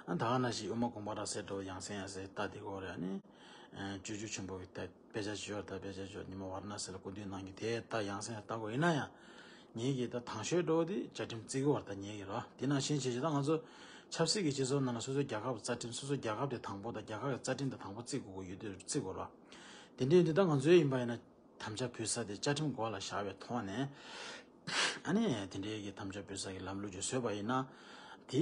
ཨ་ད་ག་ནང་བཞིན་དབུ་མ་དགོངས་པ་རབ་གསལ་འདྲ་བོ་ཡང་སེ་ཡང་སེ་ལྟ་བསྡད་དགོས་རེད། ཨ་ནི་སྤྱོད་འཇུག་ཆེན་པོ་གི་ད་དཔེ་ཆ་ཅིག་ཡོད་རེད། ད་དཔེ་ཆ་ཅིག་ཉི་མ་ཝཱ་ར་ཎ་སི་ལ་སྐུ་མདུན་གནང་རྒྱུ་དེ་ད་ཡང་སེ་ཡང་ལྟ་དགོས། ཡིན་ན་ཡང་ངེད་ཀྱི་ད་དང་ཤོས་འདྲ་བོ་དེ་བཅའ་ཁྲིམས་བརྩི་གི་ཡོད་རེད། ད་ངེད་ཀྱི་ར། དེ་ནང་བཞིན་བྱས་བྱས་ད་ང་ཚོ་ཆབ་སྲིད་ཀྱི་སྤྱི་ཚོགས་ནང་ལ་སོ་སོའི་རྒྱལ་ཁབ་རྩ་ཁྲིམས། སོ་སོའི་རྒྱལ་ཁབ་དེ་དང་པོ་དང་རྒྱལ་ཁབ་ཀྱི་རྩ་ཁྲིམས་དེ་དང་པོ་བརྩི་དགོས་ཀྱི་ཡོད་དུས་བརྩི་དགོས་ར། དེ་འདྲ་ཡིན་དུས་ད་ང་ཚོའི་ཡིན་པ་ཡིན་ན། དམ་བཅའ་ཕུལ་ས་དེ་བཅའ་ཁྲིམས་འགོ་ལ་བཞག་པའི་ཐོག་ནས། ཨ་ནི་དེ་འདྲའི་གི་དམ་བཅའ་ཕུལ་ས་གི་ལམ་ལུགས་ཅིག་བཟོས་པ་ཡིན་ན། དེ་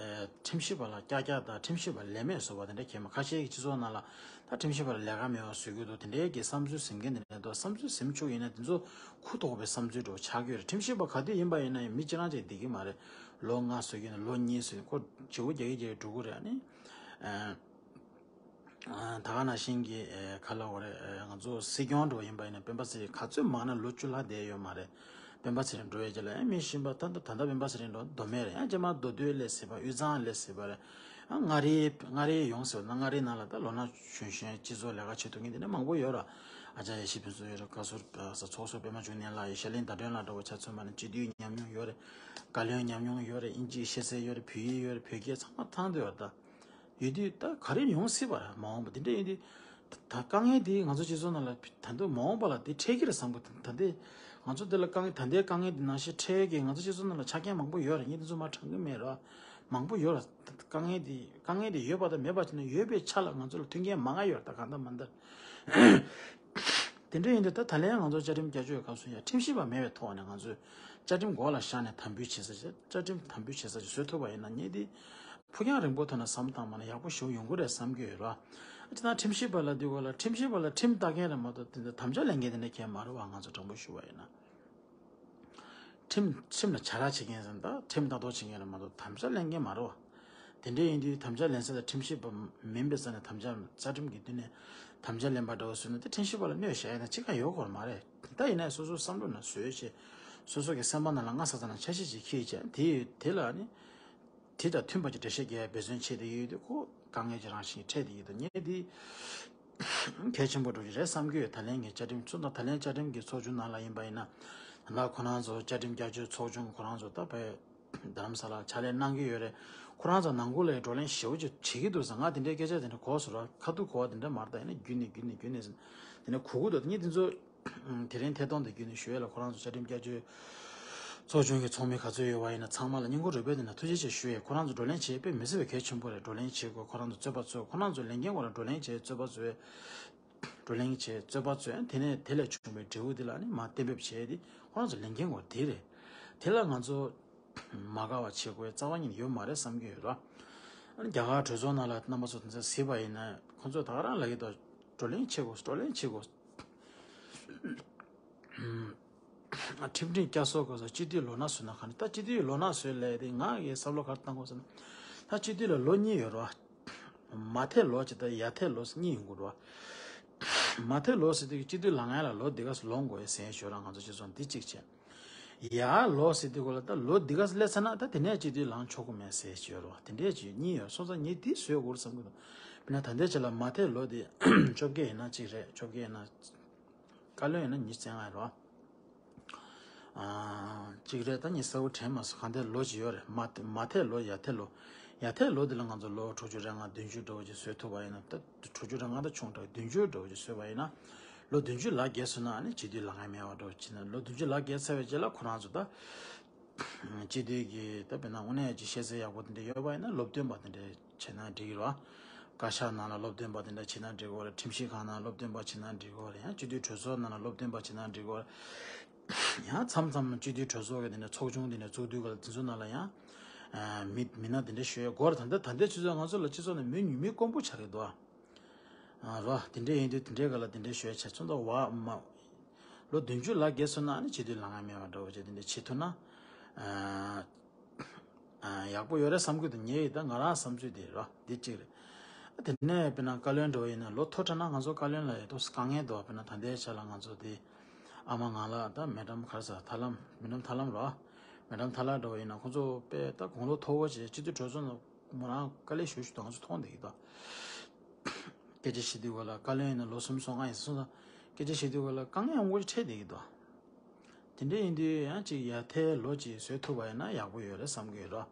ཨ་ཁྲིམས་ཞིབ་པ་ལ་ཀྱག་ཀྱག་དང་ཁྲིམས་ཞིབ་པ་ལས་མེད་བཟོ་བ་དེ་འདྲ་གལ་མ། ཁ་ཤས་ཀྱི་སྤྱི་ཚོགས་ནང་ལ་ད་ཁྲིམས་ཞིབ་པ་ལ་ལས་ཀ་མེད་པ་བཟོ་གི་འདུག་དེ་འདྲའི་གི་བསམ་ཚུལ་ཟིན་མཁན་དེ་འདྲ་འདུག་བསམ་ཚུལ་ཟིན་ཆོག་ཡིན་ན་དེ་ཚོ་ཁུ་དོག་པའི་བསམ་ཚུལ་འདྲ་བོ་ཆགས་ཀྱི་ཡོད་རེད། ཁྲིམས་ཞིབ་པ་ག་དུས་ཡིན་པ་ཡིན་ན་ཡང་མི་གཅིག་རང་གཅིག་བསྡད་ཀྱི་མ་རེད། ལོ་ལྔ་བཟོ་གི་ཡིན་ན་ལོ་གཉིས་བཟོ་ཡིན་ན་ཁོ་བྱེད་སྒོ་རྒྱག་གི་རྒྱག་གི་འགྲོ་གི་རེད། ཨ་ནི། ཨ་ད་ག་ནང་བཞིན་གྱི་ཨ་ག་ལབ་དགོས་རེད། ཨ་ང་ཚོ་སྲིད་སྐྱོང་འདྲ་བོ་ཡིན་པ་ཡིན་ན་སྤེན་པ་ཚེ་རིང་ག་ཚོད་མང་ན་ལོ་བཅུ་ལྷག་བསྡད་ཡོད་མ་རེད། སྤེན་པ་ཚེ་རིང་འགྲོ་བའི་རྗེས་ལ་ཨ་མི་གཞན་པ་ད་ད་ད་ལྟ་སྤེན་པ་ཚེ་རིང་འགྲོ་མདོ་སྨད་རེད། ཨ་རྗེས་མ་མདོ་སྟོད་སླེབས་སྲིད་པ། དབུས་གཙང་སླེབས་སྲིད་པ་རེད། ཨ་མངའ་རིས་མངའ་རིས་ཡོང་སྲིད་པ་ན། མངའ་རིས་ནང་ལ་ད་ལོ་ན་གཞོན་གཞོན་སྤྱི་ཚོགས་ལས་ཀ་བྱེད་ཐུབ་མཁན་དེ་འདྲ་མང་པོ་ཡོད་ར། ཨ་ཅག་ཡེ་ཤེས་ཕུན་ཚོགས་ཡོད་ར། བཀའ་ཟུར་ཨ་ཚོགས་ཟུར་པད་མ་འབྱུང་གནས་ལགས་ཡོད། ཤར་གླིང་ཟླ་སྒྲོན་ལགས་འདྲ་བོ་ཆ་མཚོན་པ་ན་སྤྱི་འཐུས་ཉམས་མྱོང་ཡོད་རེད། བཀའ་བློན་ཉམས་མྱོང་ཡོད་རེད། དབྱིན་ཇིའི་ཤེས་ཚད་ཡོད་རེད། བོད་ཡིག་ཡོད་རེད། བོད་སྐད་ཚང་མ་ཐང་དུ་ཡོད་རེད། ད་ཡོད་དུས་ད་ག་རེ་ཡོང་སྲིད་པ་རེད། མ་འོངས་པ་དེ་འདྲ་ཡིན་དུས་ད་ད་དཀའ་ངལ་དེ་ང་ཚོ་སྤྱི་ཚོགས་ནང་ལ་ད་དུང་མ་འོངས་པ་ལ་དེ་འཕྲད་ཀྱི་རེད་བསམ་གི། ད་ལྟའི་ང་ཚོ་དེ་ལ་དཀའ་ངལ་ད་ལྟའི་དཀའ་ངལ་དེ་ནང་བཞིན་འཕྲད་ཀྱི། ང་ཚོ་སྤྱི་ཚོགས་ནང་ལ་ཆ་རྐྱེན་མང་པོ་ཡོད་རེད། ངས་དེ་ཚོ་མ་དྲང་གི་མེད་ར། མང་པོ་ཡོད་ར། ད་དཀའ་ངལ་དེ་དཀའ་ངལ་དེ་ཡོད་པ་དང་མེད་པ་བྱས་ན་ཡོད་པའི་ཆ་ལ་ང་ཚོ་ལ་མཐུན་རྐྱེན་མང་ང་ཡོད་རེད། ད་གང་ལྟར་མ་ལྟར། དེ་འདྲ་ཡིན་དུས་ད་ད་ལན་ང་ཚོ་བཅའ་ཁྲིམས་བསྐྱར་བཅོས་ཀྱི་སྐབས་སུ་ཡང་ཁྲིམས་ཞིབ་པ་མེད་པའི་ཐོག་ནས་ང་ཚོས་བཅའ་ཁྲིམས་འགོ་ལ་བཞག་ནས་དམ་འབུལ་བྱེད་ས་ཅིག་བཅའ་ཁྲིམས་དམ་འབུལ་བྱེད་ས་ཅིག་བཟོ་ཐུབ་པ་ཡིན་ན་ངས་འདི་ཕུགས་རྒྱང་རིང་པོ་ཐོག་ནས་བསམ་བློ་བཏང་བ་ན་ཡག་པོ་ཞེ་པོ་ཡོང་གི་རེད་བསམ་གྱི་ཡོད་ར། སྤྱིར་བཏང་ཁྲིམས་ཞིབ་པ་ལབ་དུས་སྐབས་ལ་ཁྲིམས་ཞིབ་པ་ལ་ཁྲིམས་ལྟ་མཁན་རེད་མ་གཏོགས་དེ་འདྲ་དམ་བཅའ་ལེན་མཁན་དེ་འདྲ་གང་ཡང་མ་རེད་བ། ང་ཚོ་དྲང་པོ་ཞུ་བ་ཡིན་ན། ཁྲིམས་ཁྲིམས་ལ་བྱ་ར་བྱེད་མཁན་ཟེར་ན་ད་ཁྲིམས་ལྟ་རྟོག་བྱེད་མཁན་རེད་མ་གཏོགས་དམ་བཅའ་ལེན་མཁན་མ་རེད་བ། དེ་འདྲ་ཡིན་དུས་དམ་བཅའ་ལེན་ས་ལ་ཁྲིམས་ཞིབ་པ་མིན་པའི་ས་ནས་དམ་བཅའ་རྩ་ཁྲིམས་ཀྱི་མདུན་ནས་དམ་བཅའ་ལེན་པ་འདྲ་བོ་བཟོས་ན་དེ་ཁྲིམས་ཞིབ་པ་ལ་གནོད་བྱ་ཡ་ན་ཅི་གང་ཡོད་སྐོར་མ་རེད། ད་ཡིན་ན་སོ་སོའི་བསམ་བློ་ནང་བཟོས་བྱས་སོ་སོ་གི་སེམས་པ་ནང་ལ་སྔ་ས་ས་ནང་འཆར་གཞི་ཅིག་འཁྱེར་བྱས་དེ་དེ་ལ་ནི་དེ་དང་མཐུན་པ་ཅིག་འགྲེལ་བཤད་རྒྱག་ཡ་འབད་བརྩོན་བྱས་བསྡད་ཀྱི་ཡོད་དུས་ཁོ་དཀའ་ངལ་ཅིག་རང་བཞིན་འཕྲད་བསྡད་ཀྱི་འདུག་ངས་དེ། གལ་ཆེན་པོ་འགྲོ་གི་རེད་བསམ་གྱི་ཡོད། ད་ལན་གྱི་བཅའ་ཁྲིམས་ཚོ་དང་ད་ལན་བཅའ་ཁྲིམས་ཀྱི་ཚོགས་ཆུང་ནང་ལ་ཡིན་པ་ཡིན་ན། ད་ཁོ་རང་ཚོ་བཅའ་ཁྲིམས་བསྐྱར་བཅོས་ཚོགས་ཆུང་ཁོ་རང་ཚོ་ད་བས་རྡ་རམ་ས་ལ་ཕྱག་ལས་གནང་གི་ཡོད་རེད། ཁོ་རང་ཚོ་ནང་ཁུལ་ལ་བགྲོ་གླེང་ཞེ་པོ་ཅིག་བྱེད་ཀྱི་འདུག་ཟེར། ང་དེ་འདྲའི་སྐད་ཆ་དེ་འདྲ་གོ་སོང་ར། ཁ་ཐུག་གོ་བ་དེ་འདྲ་མ་རེད། ད་ཡིན་ན་བརྒྱུད་ནས་བརྒྱུད་ནས་བརྒྱུད་ནས་ཟེར་དེ་འདྲ་གོ་གི་འདུག་ངས་དེ་ཚོ་དེ་རིང་ཐད་གཏོང་དེ་བརྒྱུད་ནས་ཞུ་ཡས་ལ་ཁོ་རང་ཚོ་བཅའ་ཁྲིམས་བསྐྱར་བཅོས་ཚོགས་ཆུང་གི་ཚོགས་མི་ག་ཚོད་ཡོད་པ་ཡིན་ན་ཚང་མ་ལ་སྙིང་ཁོང་རུས་པའི་གཏིང་ནས་ཐུགས་རྗེ་ཆེ་ཞུ་ཡས། ཁོ་རང་ཚོ་བགྲོ་གླེང་བྱེད་དཔེ་མི་སྲིད་པའི་གལ་ཆེན་པོ་རེད། བགྲོ་གླེང་བྱེད་དགོས། ཁོ་རང་ཚོ་རྩོད་པ་རྩོད། ཁོ་རང་ཚོ་ལས་འགན་སྐོར་ལ་བགྲོ་གླེང་བྱེད། རྩོད་པ་རྩོད། བགྲོ་གླེང་བྱེད། རྩོད་པ་རྩོད། དེ་ནས་དེ་ལས་བྱུང་བའི་འབྲས་བུ་དེ་ལ་ནི་མར་གཏན་འབེབས་བྱས་ཏེ་ རང་ཚོ་ལས་འགན་ཁོ་དེ་རེད། དེ་ལ་ང་ཚོ་མ་དགའ་བ་བྱེད་དགོས་རྩ་བ་ཉིད་ཡོད་མ་རེད་བསམ་གྱི་ཡོད་ར། ཨ་ནི་རྒྱ་གར་གྲོས་ཚོགས་ནང་ལ་རྣམ་པ་ཚོ་དེ་ཚོ་གཟིགས་པ་ཡིན་ན་ཁོ་ཚོ་ད་ག་རང་ལབ་ཀྱི་འདུག་བགྲོ་གླེང་བྱེད་དགོས། བགྲོ་གླེང་བྱེད་དགོས། ཁྲིམས་སྒྲིག་བསྐྱར་གསོ་དགོས་ས་སྤྱི་འཐུས་ལོ་ན་བཟོས་ན་ག་འདྲ། ད་སྤྱི་འཐུས་ལོ་ན་བཟོས་ལས་དེ་ང་གི་བསམ་བློ་ག་རེ་བཏང་དགོས་ཟེར་ན། ད་སྤྱི་འཐུས་ལ་ལོ་གཉིས་ཡོད་རེད་བ། མ་མཐའི་ལོ་གཅིག་དང་ཡར་མཐའི་ལོ་གཉིས་ཡོང་གི་རེད་བ། མ་མཐའི་ལོ་ཟེར་དུས་སྤྱི་འཐུས་ལངས་ཡ་ལ་ལོ་འདི་ག་ལོངས་དགོས་ཡ་ཟེར་ཞོར་ར་ང་ཚོ་སྤྱི་ཚོགས་འདི་གཅིག་བྱས། ཡར་ལོ་ཟེར་དུས་གོ་ལ་ད་ལོ་འདི་ག་སླེབས་ཚར་ན་ད་དེ་ནས་སྤྱི་འཐུས་ལངས་ཆོག་གི་མེད་ཟེར་ཞོར་ར་དེ་འདྲས་ཀྱི་གཉིས་ཡོད་སོང་ཙང་ངས་འདི་བཟོས་དགོས་རེད་བསམ་གི་འདུག་དཔེར་ན་ད་ལྟའི་ཆ་ལ་མ་མཐའི་ལོ་འདི་བཅོ་བརྒྱད་ཡིན་ན་གཅིག་རེད། བཅོ་བརྒྱད་ཡིན་ན། བཀའ་བློན་ཡིན་ན་ཉི་ཤུ་རྩ་ལྔ་རེད་བ། ཨ། གཅིག་རེད། ད་ངས་གསལ་པོ་དྲན་མ་སོང་། གང་ལྟར་ལོ་གཅིག་ཡོད་རེད། མ་མ་མཐའི་ལོ་ཡར་མཐའི་ལོ། ཡར་མཐའི་ལོ་འདི་ལ་ང་ཚོ་ལོ་དྲུག་ཅུ་རེ་ལྔ་བདུན་ཅུ་འདྲ་བོ་ཅིག་བཟོས་ཐུབ་པ་ཡིན་ན། ད་དྲུག་ཅུ་རེ་ལྔ་ད་ཆུང་དྲགས། བདུན་ཅུ་འདྲ་བོ་ཅིག་བཟོས་པ་ཡིན་ན། ལོ་བདུན་ཅུ་ལག་བརྒྱད་སོང་ན་ཨ་ནི་སྤྱི་འཐུས་ལངས་ཡ་མེད་པ་འདྲ་བོ་ཅིག་ན། ལོ་བདུན་ཅུ་ལག་བརྒྱད་ཚར་བའི་རྗེས་ལ་ཁོ་རང་ཚོ་ད། སྤྱི་འཐུས་ཀྱི་ད་དཔེར་ན་དངོས་གནས་ཀྱི་ཤེས་ཚད་ཡག་པོ་དེ་འདྲ་ཡོད་པ་ཡིན་ན་སློབ་སྟོན་པ་དེ་འདྲ་བྱས་ན་འགྲིག་གི་རེད་བ། བཀའ་ཤག་ནང་ལ་སློབ་སྟོན་པ་དེ་འདྲ་བྱས་ན་འགྲིག་གི་རེད། ཁྲིམས་ཞིབ་ཁང་ནང་སློབ་སྟོན་པ་བྱས་ན་འགྲིག་གི་རེད། ཡང་སྤྱི་འཐུས་གྲོས་ཚོགས་ནང་ལ་སློབ་སྟོན་པ་བྱས་ན་འགྲིག་གི་རེད། ཡང་མཚམས་མཚམས་སྤྱི་འཐུས་གྲོས་ཚོགས་ཀྱི་དེ་འདྲ་ཚོགས་ཆུང་དེ་འདྲ་བཙུགས་དུས་ག་ལ་དེ་ཚོ་ནང་ལ་ཡང་མི་མི་སྣ་དེ་འདྲ་ཞུ་ཡ་དགོས་རེད། ད་ལྟ་ད་ལྟའི་ཆུ་ཚོད་ང་ཚོ་ལ་སྤྱི་ཚོགས་ནས་མི་ཉུང་མི་དཀོན་པོ་ཆགས་ཀྱི་འདུག་ཨ། རོ། དེ་འདྲས་ཡིན་དུས་དེ་འདྲས་ག་ལ་དེ་འདྲས་ཞུ་ཡ་ཆ་ཚོད་འདུག་བ་མ། ལོ་བདུན་ཅུ་ལག་བརྒྱད་སོང་ན་ཨ་ནི་སྤྱི་འཐུས་ལངས་ཡ་མེད་པ་འདྲ་བོ་ཅིག་དེ་འདྲས་བྱེད་ཐུབ་ན། ཨ། ཨ། ཡག་པོ་ཡོད་རེད་བསམ་གི་འདུག་ངའི་ད་ང་རང་བསམ་ཚུལ་དེ་རོ་འདི་གཅིག་རེད། དེ་ནས་དཔེར་ན་བཀའ་བློན་འདྲ་བོ་ཡིན་ན་ལོ་མཐོ་དྲགས་ན་ང་ཚོ་བཀའ་བློན་ལ་ཡོད་དོ་དཀའ་ངལ་འདུག་དཔེར་ན་ད་ལྟའི་ཆ་ལ་ང་ཚོ་དེ་ཨ་མ་ང་ལ་ད་མེ་ཌམ་ག་རེ་ཟེར་ཐར་ལམ་མེ་ཌམ་ཐར་ལམ་རོ། མེ་ཌམ་ཐར་ལམ་འདྲ་བོ་ཡིན་ན་ཁོང་ཚོ་དཔེ་ད་དགུང་ལོ་མཐོ་བོ་བྱས་སྤྱི་འཐུས་གྲོས་ཚོགས་ནང་མོ་རང་དཀའ་ལས་ཞེ་པོ་ཞིག་འདུག་ང་ཚོ་མཐོང་བསྡད་ཀྱི་འདུག་སྐད་ཆ་བཤད་དུས་ག་ལ་བཀའ་བློན་ཡིན་ན་ལོ་སུམ་ཅུ་སོ་ལྔ་ཡིན་སོང་ཙང་སྐད་ཆ་བཤད་དུས་ག་ལ་དཀའ་ངལ་ཡོང་གི་འཕྲད་བསྡད་ཀྱི་འདུག་དེ་འདྲ་ཡིན་དུས་ཡང་ཅིག་ཡར་མཐའི་ལོ་གཅིག་བཟོ་ཐུབ་པ་ཡིན་ན་ཡག་པོ་ཡོད་རེད་བསམ་གྱི་ཡོད་ར།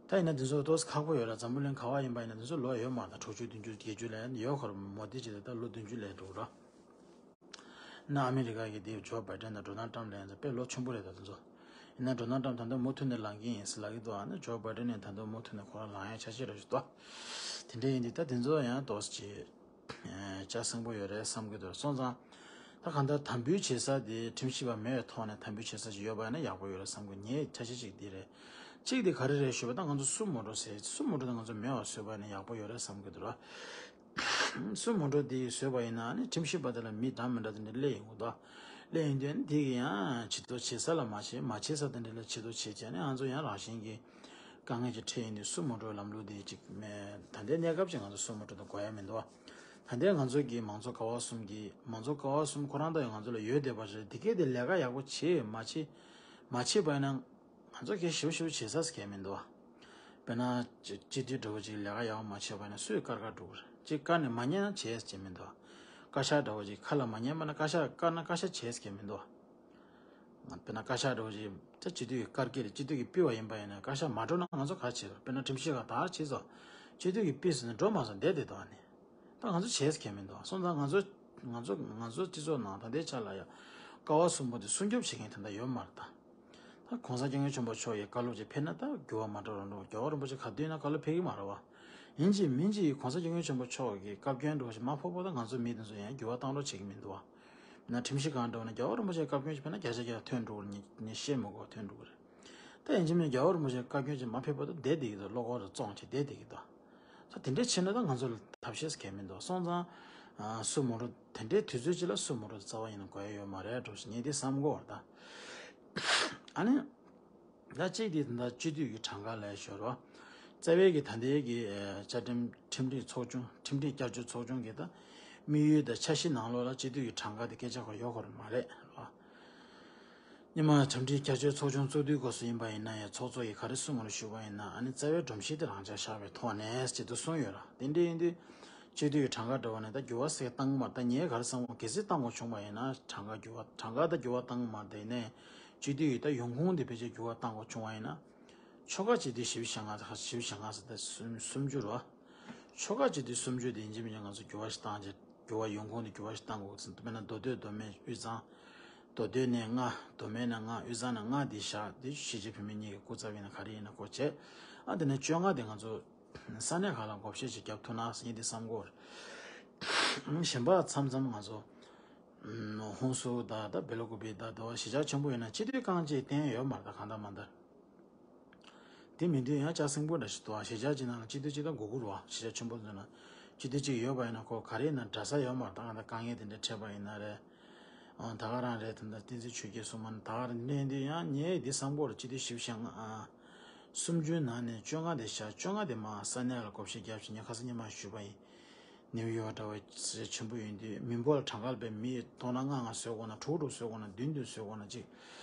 ད་ཡིན་ན་དེ་ཚོ་ཏོག་ཙམ་ཁག་པོ་ཡོད་ར། འཛམ་བུ་གླིང་ག་བ་ཡིན་པ་ཡིན་ན་དེ་ཚོ་ལོ་ཡོད་མ་རེད། དྲུག་ཅུ་བདུན་ཅུ་བརྒྱད་ཅུ་ལ་ཡོད་ཁར་མོ་དི་ཅིག་ད་ལོ་བདུན་ཅུ་ལས་འགྲོ་ར། ན་ཨ་མི་རི་ཀ་གི་དེ་ཇོ་བྷའི་ཌེན་དང་ཌོ་ནལ་ཊམ་ལ་ཡང་དཔེ་ལོ་ཆུང་པོ་རེད། ད་དེ་ཚོ་ཡིན་ན་ཌོ་ནལ་ཊམ་ད་ལྟ་མུ་མཐུད་ནས་ལངས་ཀྱི་ཡིན་ཟེར་ལབ་ཀྱི་འདུག་ཨ་ནི་ཇོ་བྷའི་ཌེན་ནས་ད་ལྟ་མུ་མཐུད་ནས་ཁོ་རང་ལངས་ཡ་ཆ་ཤས་རེད་ཞུ་དོ། དེ་འདྲ་ཡིན་དུས་ད་དེ་ཚོ་ཡང་ཏོག་ཙམ་ཅིག་ལྕགས་སྲིན་པོ་ཡོད་རེད་བསམ་གྱི་འདུག་སོང་ཙང་ད་གང་ལྟར་དམ་འབུལ་བྱེད་ས་དེ་ཁྲིམས་ཞིབ་པ་མེད་པའི་ཐོག་ནས་དམ་འབུལ་བྱེད་ས་ཅིག་ཡོད་པ་ཡིན་ན་ཡག་པོ་ཡོད་རེད་བསམ་གྱི། ངའི་ཆ་ཤས་ཅིག་འདི་རེད། གཅིག་དེ་ག་རེ་རེད་ཞུས་པ་ད་ང་ཚོ་སུ་མོ་ཊ་ཟེར་སུ་མོ་ཊ་དེ་ང་ཚོ་མེད་པ་བཟོས་པ་ཡིན་ན་ཡག་པོ་ཡོད་རེད་བསམ་གྱི་འདུག་ར། སུ་མོ་ཊ་དེ་བཟོས་པ་ཡིན་ན་ནི་ཁྲིམས་ཞིབ་པ་དེ་ལ་མི་འདྲ་མི་འདྲ་དེ་འདྲ་སླེབས་ཡོང་གི་འདུག་སླེབས་ཡོང་དུས་ནི་དེ་གི་ཡང་བྱེད་དོ་བྱེད་ས་ལ་མ་བྱེད་མ་བྱེད་ས་དེ་འདྲ་ལ་བྱེད་དོ་བྱེད་བྱས་ནས་ང་ཚོ་ཡང་རང་བཞིན་གྱི་དཀའ་ངལ་ཅིག་འཕྲད་ཡོང་དུས་སུ་མོ་ཊ་ལམ་ལུགས་དེ་ཅིག་མེད། ད་ལྟའི་གནས་སྐབས་ཅིག་ང་ཚོ་སུ་མོ་ཊ་དེ་དགོས་ཡ་མི་འདུག་ད་ལྟའི་ང་ཚོ་གི་མང་གཙོ་ཀ་བ་གསུམ་གྱི་མང་གཙོ་ཀ་བ་གསུམ་ཁོ་རང་ད་ཡང་ང་ཚོ་ལ་ཡོད་བསྡད་པ་རེད། དེ་གས་དེ་ལས་ཀ་ཡག་པོ་བྱེད་མ་བྱེད་མ་བྱེད་པ་ཡིན་ན། ང་ཚོ་གལ་ཞིབ་ཞིབ་བྱེད་ས་གལ་མི་འདུག་དཔེར་ན། སྤྱི་སྤྱི་འཐུས་འདྲ་བོ་ཅིག་ལས་ཀ་ཡག་པོ་མ་བྱས་པ་ཡིན་ན་སུས་བཀར་བཀར་འགྲོ་གི་རེད། གཅིག་བཀར་ནས་མ་ཉན་ན་བྱས་གལ་མི་འདུག་བཀའ་ཤག་འདྲ་བོ་ཅིག་ཁ་ལ་མ་ཉན་པ་ན་བཀའ་ཤག་བཀར་ན་བཀའ་ཤག་བྱས་གལ་མི་འདུག་དཔེར་ན་བཀའ་ཤག་འདྲ་བོ་ཅིག་ད་སྤྱི་འཐུས་ཀྱི་བཀར་གྱི་རེད། སྤྱི་འཐུས་ཀྱིས་ཕུད་པ་ཡིན་པ་ཡིན་ན་བཀའ་ཤག་མ་འགྲོ་ན་ང་ཚོ་ག་རེ་བྱེད་རོགས། དཔེར་ན་ཁྲིམས་ཞིབ་ཁང་ད་ག་རེ་བྱེད་སོང་། སྤྱི་འཐུས་ཀྱིས་ཕུད་ཟིན་ན་འགྲོ་མ་སོང་བསྡད་བསྡད་དོ་ཨ་ནི། ད་ང་ཚོ་བྱས་གལ་མི་འདུག་སོང་ཙང་ང་ཚོ་ང་ཚོ་ང་ཚོ་སྤྱི་ཚོགས་ནང་ད་ལྟའི་ཆ་ལ་ཡ་ཀ་བ་གསུམ་པོ་དེ་སྲུང་སྐྱོབ་བྱེད་མཁན་ད་ལྟ་ཡོད་མ་རེད་ད། ད་གོང་ས་སྐྱབས་མགོན་ཆེན་པོ་མཆོག་གི་བཀའ་སློབ་ཅིག་ཕེབས་ན་ད་འགྱུར་བ་མ་འགྲོ་རུང་འགྲོ། རྒྱལ་བ་རིན་པོ་ཆེ་ག་དུས་ན་བཀའ་སློབ་ཕེབས་ཀྱི་མ་རེད་བ། ཡིན་གཅིག་མིན་གཅིག་གོང་ས་སྐྱབས་མགོན་ཆེན་པོ་མཆོག་གི་བཀའ་བཀྱོན་འགྲོ་ཞིག་མ་ཕོག་པ་ད་ང་ཚོ་མི་དེ་ཚོ་ཡང་འགྱུར་བ་བཏང་རོགས་བྱེད་ཀྱི་མི་འདུག་བ། ན་ཁྲིམས་ཞིབ་ཁང་འགྲོ་ན་རྒྱལ་བ་རིན་པོ་ཆེ་བཀའ་བཀྱོན་ཞིག་ཕེབས་ན་བརྒྱ་ཆ་བརྒྱ་ཐོན་འགྲོ་གི་རེད། ངས་བཤད་མི་དགོས་ཐོན་འགྲོ་གི་རེད། ད་ཡིན་གཅིག་མིན་རྒྱལ་བ་རིན་པོ་ཆེ་བཀའ་བཀྱོན་ཞིག་མ་ཕེབས་བར་དུ་བསྡད་བསྡད་ཀྱི་འདུག་བློ་ཁོག་རུ་བཙོང་བྱས་བསྡད་བསྡད་ཀྱི་འདུག་ད་དེ་འདྲས་བྱས་ན་ད་ང་ཚོ་ལ་ཐབས་ཤེས་གལ་མི་འདུག་སོང་ཙང་། སུ་མོ་ཊ་དེ་འདྲའི་དུས་ཚོད་ཅིག་ལ་སུ་མོ་ཊ་རྩ་བ་ཡིན་ན་དགོས་ཡ་ཡོད་མ་རེད་འགྲོ་ཞིག་ངས་དེ་བསམ་གོ་བ་ད། ཨ་ནི། ད་གཅིག་དེ་ད་སྤྱི་འཐུས་ཀྱི་གྲངས་ཀ་ལ་ཞོར་བ། རྩ་བའི་གི་ད་ལྟའི་གི་བཅའ་ཁྲིམས་ཁྲིམས་སྒྲིག་ཚོགས་ཆུང་ཁྲིམས་སྒྲིག་བསྐྱར་བཅོས་ཚོགས་ཆུང་གི་ད་དམིགས་ཡུལ་དང་འཆར་གཞི་ནང་ལོགས་ལ་སྤྱི་འཐུས་ཀྱི་གྲངས་ཀ་དེ་སྐད་ཆ་ཁོ་ཡོད་ཁོ་རེད་མ་རེད་བ། སྔོན་མ་ཁྲིམས་སྒྲིག་བསྐྱར་བཅོས་ཚོགས་ཆུང་བཙུགས་དུས་སྐབས་སུ་ཡིན་པ་ཡིན་ན་ཡང་ཚོགས་གཙོ་ཡིས་ག་རེ་གསུངས་པ་རེད་ཞུས་པ་ཡིན་ན་ཨ་ནི་རྩ་བའི་སྒྲོམ་གཞི་དེ་རང་འཇགས་བཞག་པའི་ཐོག་ནས་ཅེས་དུ་གསུངས་ཡོད་ར། དེ་འདྲ་ཡིན་དུས་སྤྱི་འཐུས་ཀྱི་གྲངས་ཀ་འདྲ་བོ་ནས་ད་འགྱུར་བ་ཟེར་བཏང་གི་མ་རེད། ད་ངས་ག་རེ་བསམ་གོ་གལ་སྲིད་བཏང་དགོས་བྱུང་བ་ཡིན་ན་གྲངས་ཀ་འགྱུར་བ་གྲངས་ཀ་ད་འགྱུར་བ་བཏང་གི་མ་རེད། དེ་ནས་སྤྱི་འཐུས་ཀྱི་ད་ཡོང་ཁུངས་དེ་ཕལ་ཆེར་འགྱུར་བ་བཏང་དགོས་བྱུང་བ་ཡིན་ན་ཆོལ་ཁ་སྤྱི་འཐུས་བཞི་བཅུ་ཞེ་ལྔ་ད་བཞི་བཅུ་ཞེ་ལྔ་ཟེར་ད་སུམ་སུམ་ཅུ་ར། ཆོལ་ཁ་སྤྱི་འཐུས་སུམ་ཅུ་དེ་ཡིན་གཅིག་མིན་གཅིག་ང་ཚོ་འགྱུར་བ་ཞིག་བཏང་རྗེས་འགྱུར་བ་ཡོང་ཁུངས་དེ་འགྱུར་བ་ཞིག་བཏང་དགོས་ཟེར་དུས་དཔེར་ན་མདོ་སྟོད་མདོ་སྨད་དབུས་གཙང་། མདོ་སྟོད་ནས་ལྔ། མདོ་སྨད་ནས་ལྔ། དབུས་གཙང་ནས་ལྔ་འདི་བཞག་འདི་གཞིས་བྱེས་བོད་མི་གཉིས་ཀྱི་སྐུ་ཚབ་ཡིན་ན་ག་རེ་ཡིན་ན་གོ་བྱས། ཨ་དེ་ནས་བཅོ་ལྔ་དེ་ང་ཚོ་ས་གནས་ཁག་ལ་བགོ་བཤའ་ཞིག་བརྒྱབ་ཐུབ་ན་ཟེར་ངས་འདི་བསམ་གོ། གཞན་པ་མཚམས་མཚམས་ང་ཚོ་ ཧུན་སུར་དང་ད་བེ་ལོ་ཀུ་པི་དང་དུ་བ་གཞིས་ཆགས་ཆེན་པོ་ཡོད་ན་སྤྱི་འཐུས་རྐང་གཅིག་བསྟན་ཡོད་མ་རེད། ད་གང་ལྟར་མ་ལྟར། དེ་མི་འདུག་ཡང་ལྕགས་སྲིན་པོ་འདྲ་ཞིག་འདུག་ཨ། གཞིས་ཆགས་གཅིག་ནང་ལ་སྤྱི་འཐུས་གཅིག་དང་དགུ་དགུ་རུ་བ། གཞིས་ཆགས་ཆེན་པོ་ཚོ་ན་སྤྱི་འཐུས་གཅིག་ཡོད་པ་ཡིན་ན་ཁོ་ག་རེ་ཡིན་ན་འདྲ་ས་ཡོད་མ་རེད། ད་གང་ལྟར་དཀའ་ངལ་དེ་འདྲ་འཕྲད་པ་ཡིན་ན་རེད། ཨང་། ད་ག་རང་རེད། ད་ལྟ་བསྟན་འཛིན་ཆོས་རྒྱལ་གསུངས་མ་ན་ད་ག་རང་ནས་འདི་ཡང་ངས་འདི་བསམ་སྐོར་སྤྱི་འཐུས་བཞི་བཅུ་ཞེ་ལྔ་ཨ། སུམ་ཅུའི་ནང་ནས་བཅོ་ལྔ་དེ་བཞག་བཅོ་ལྔ་དེ་མ་ས་གནས་ལ་བགོ་བཤའ་རྒྱབ་ཞིག་ངས་ཁ་སང་ཉི་མ་ཞུས་པ་ཡིན། ནིའུ་ཡོག་འདྲ་བ་ཆེན་པོ་ཡིན་དུས་མི་འབོར་གྲངས་ཀ་ལ་དཔེ་མི་སྟོང་ཕྲག་ལྔ་ལྔ་བཟོས་དགོས་ན་དྲུག་དྲུག་བཟོས་དགོས་ན་བདུན་བདུན་བཟོས་དགོས་ན་ཅིག་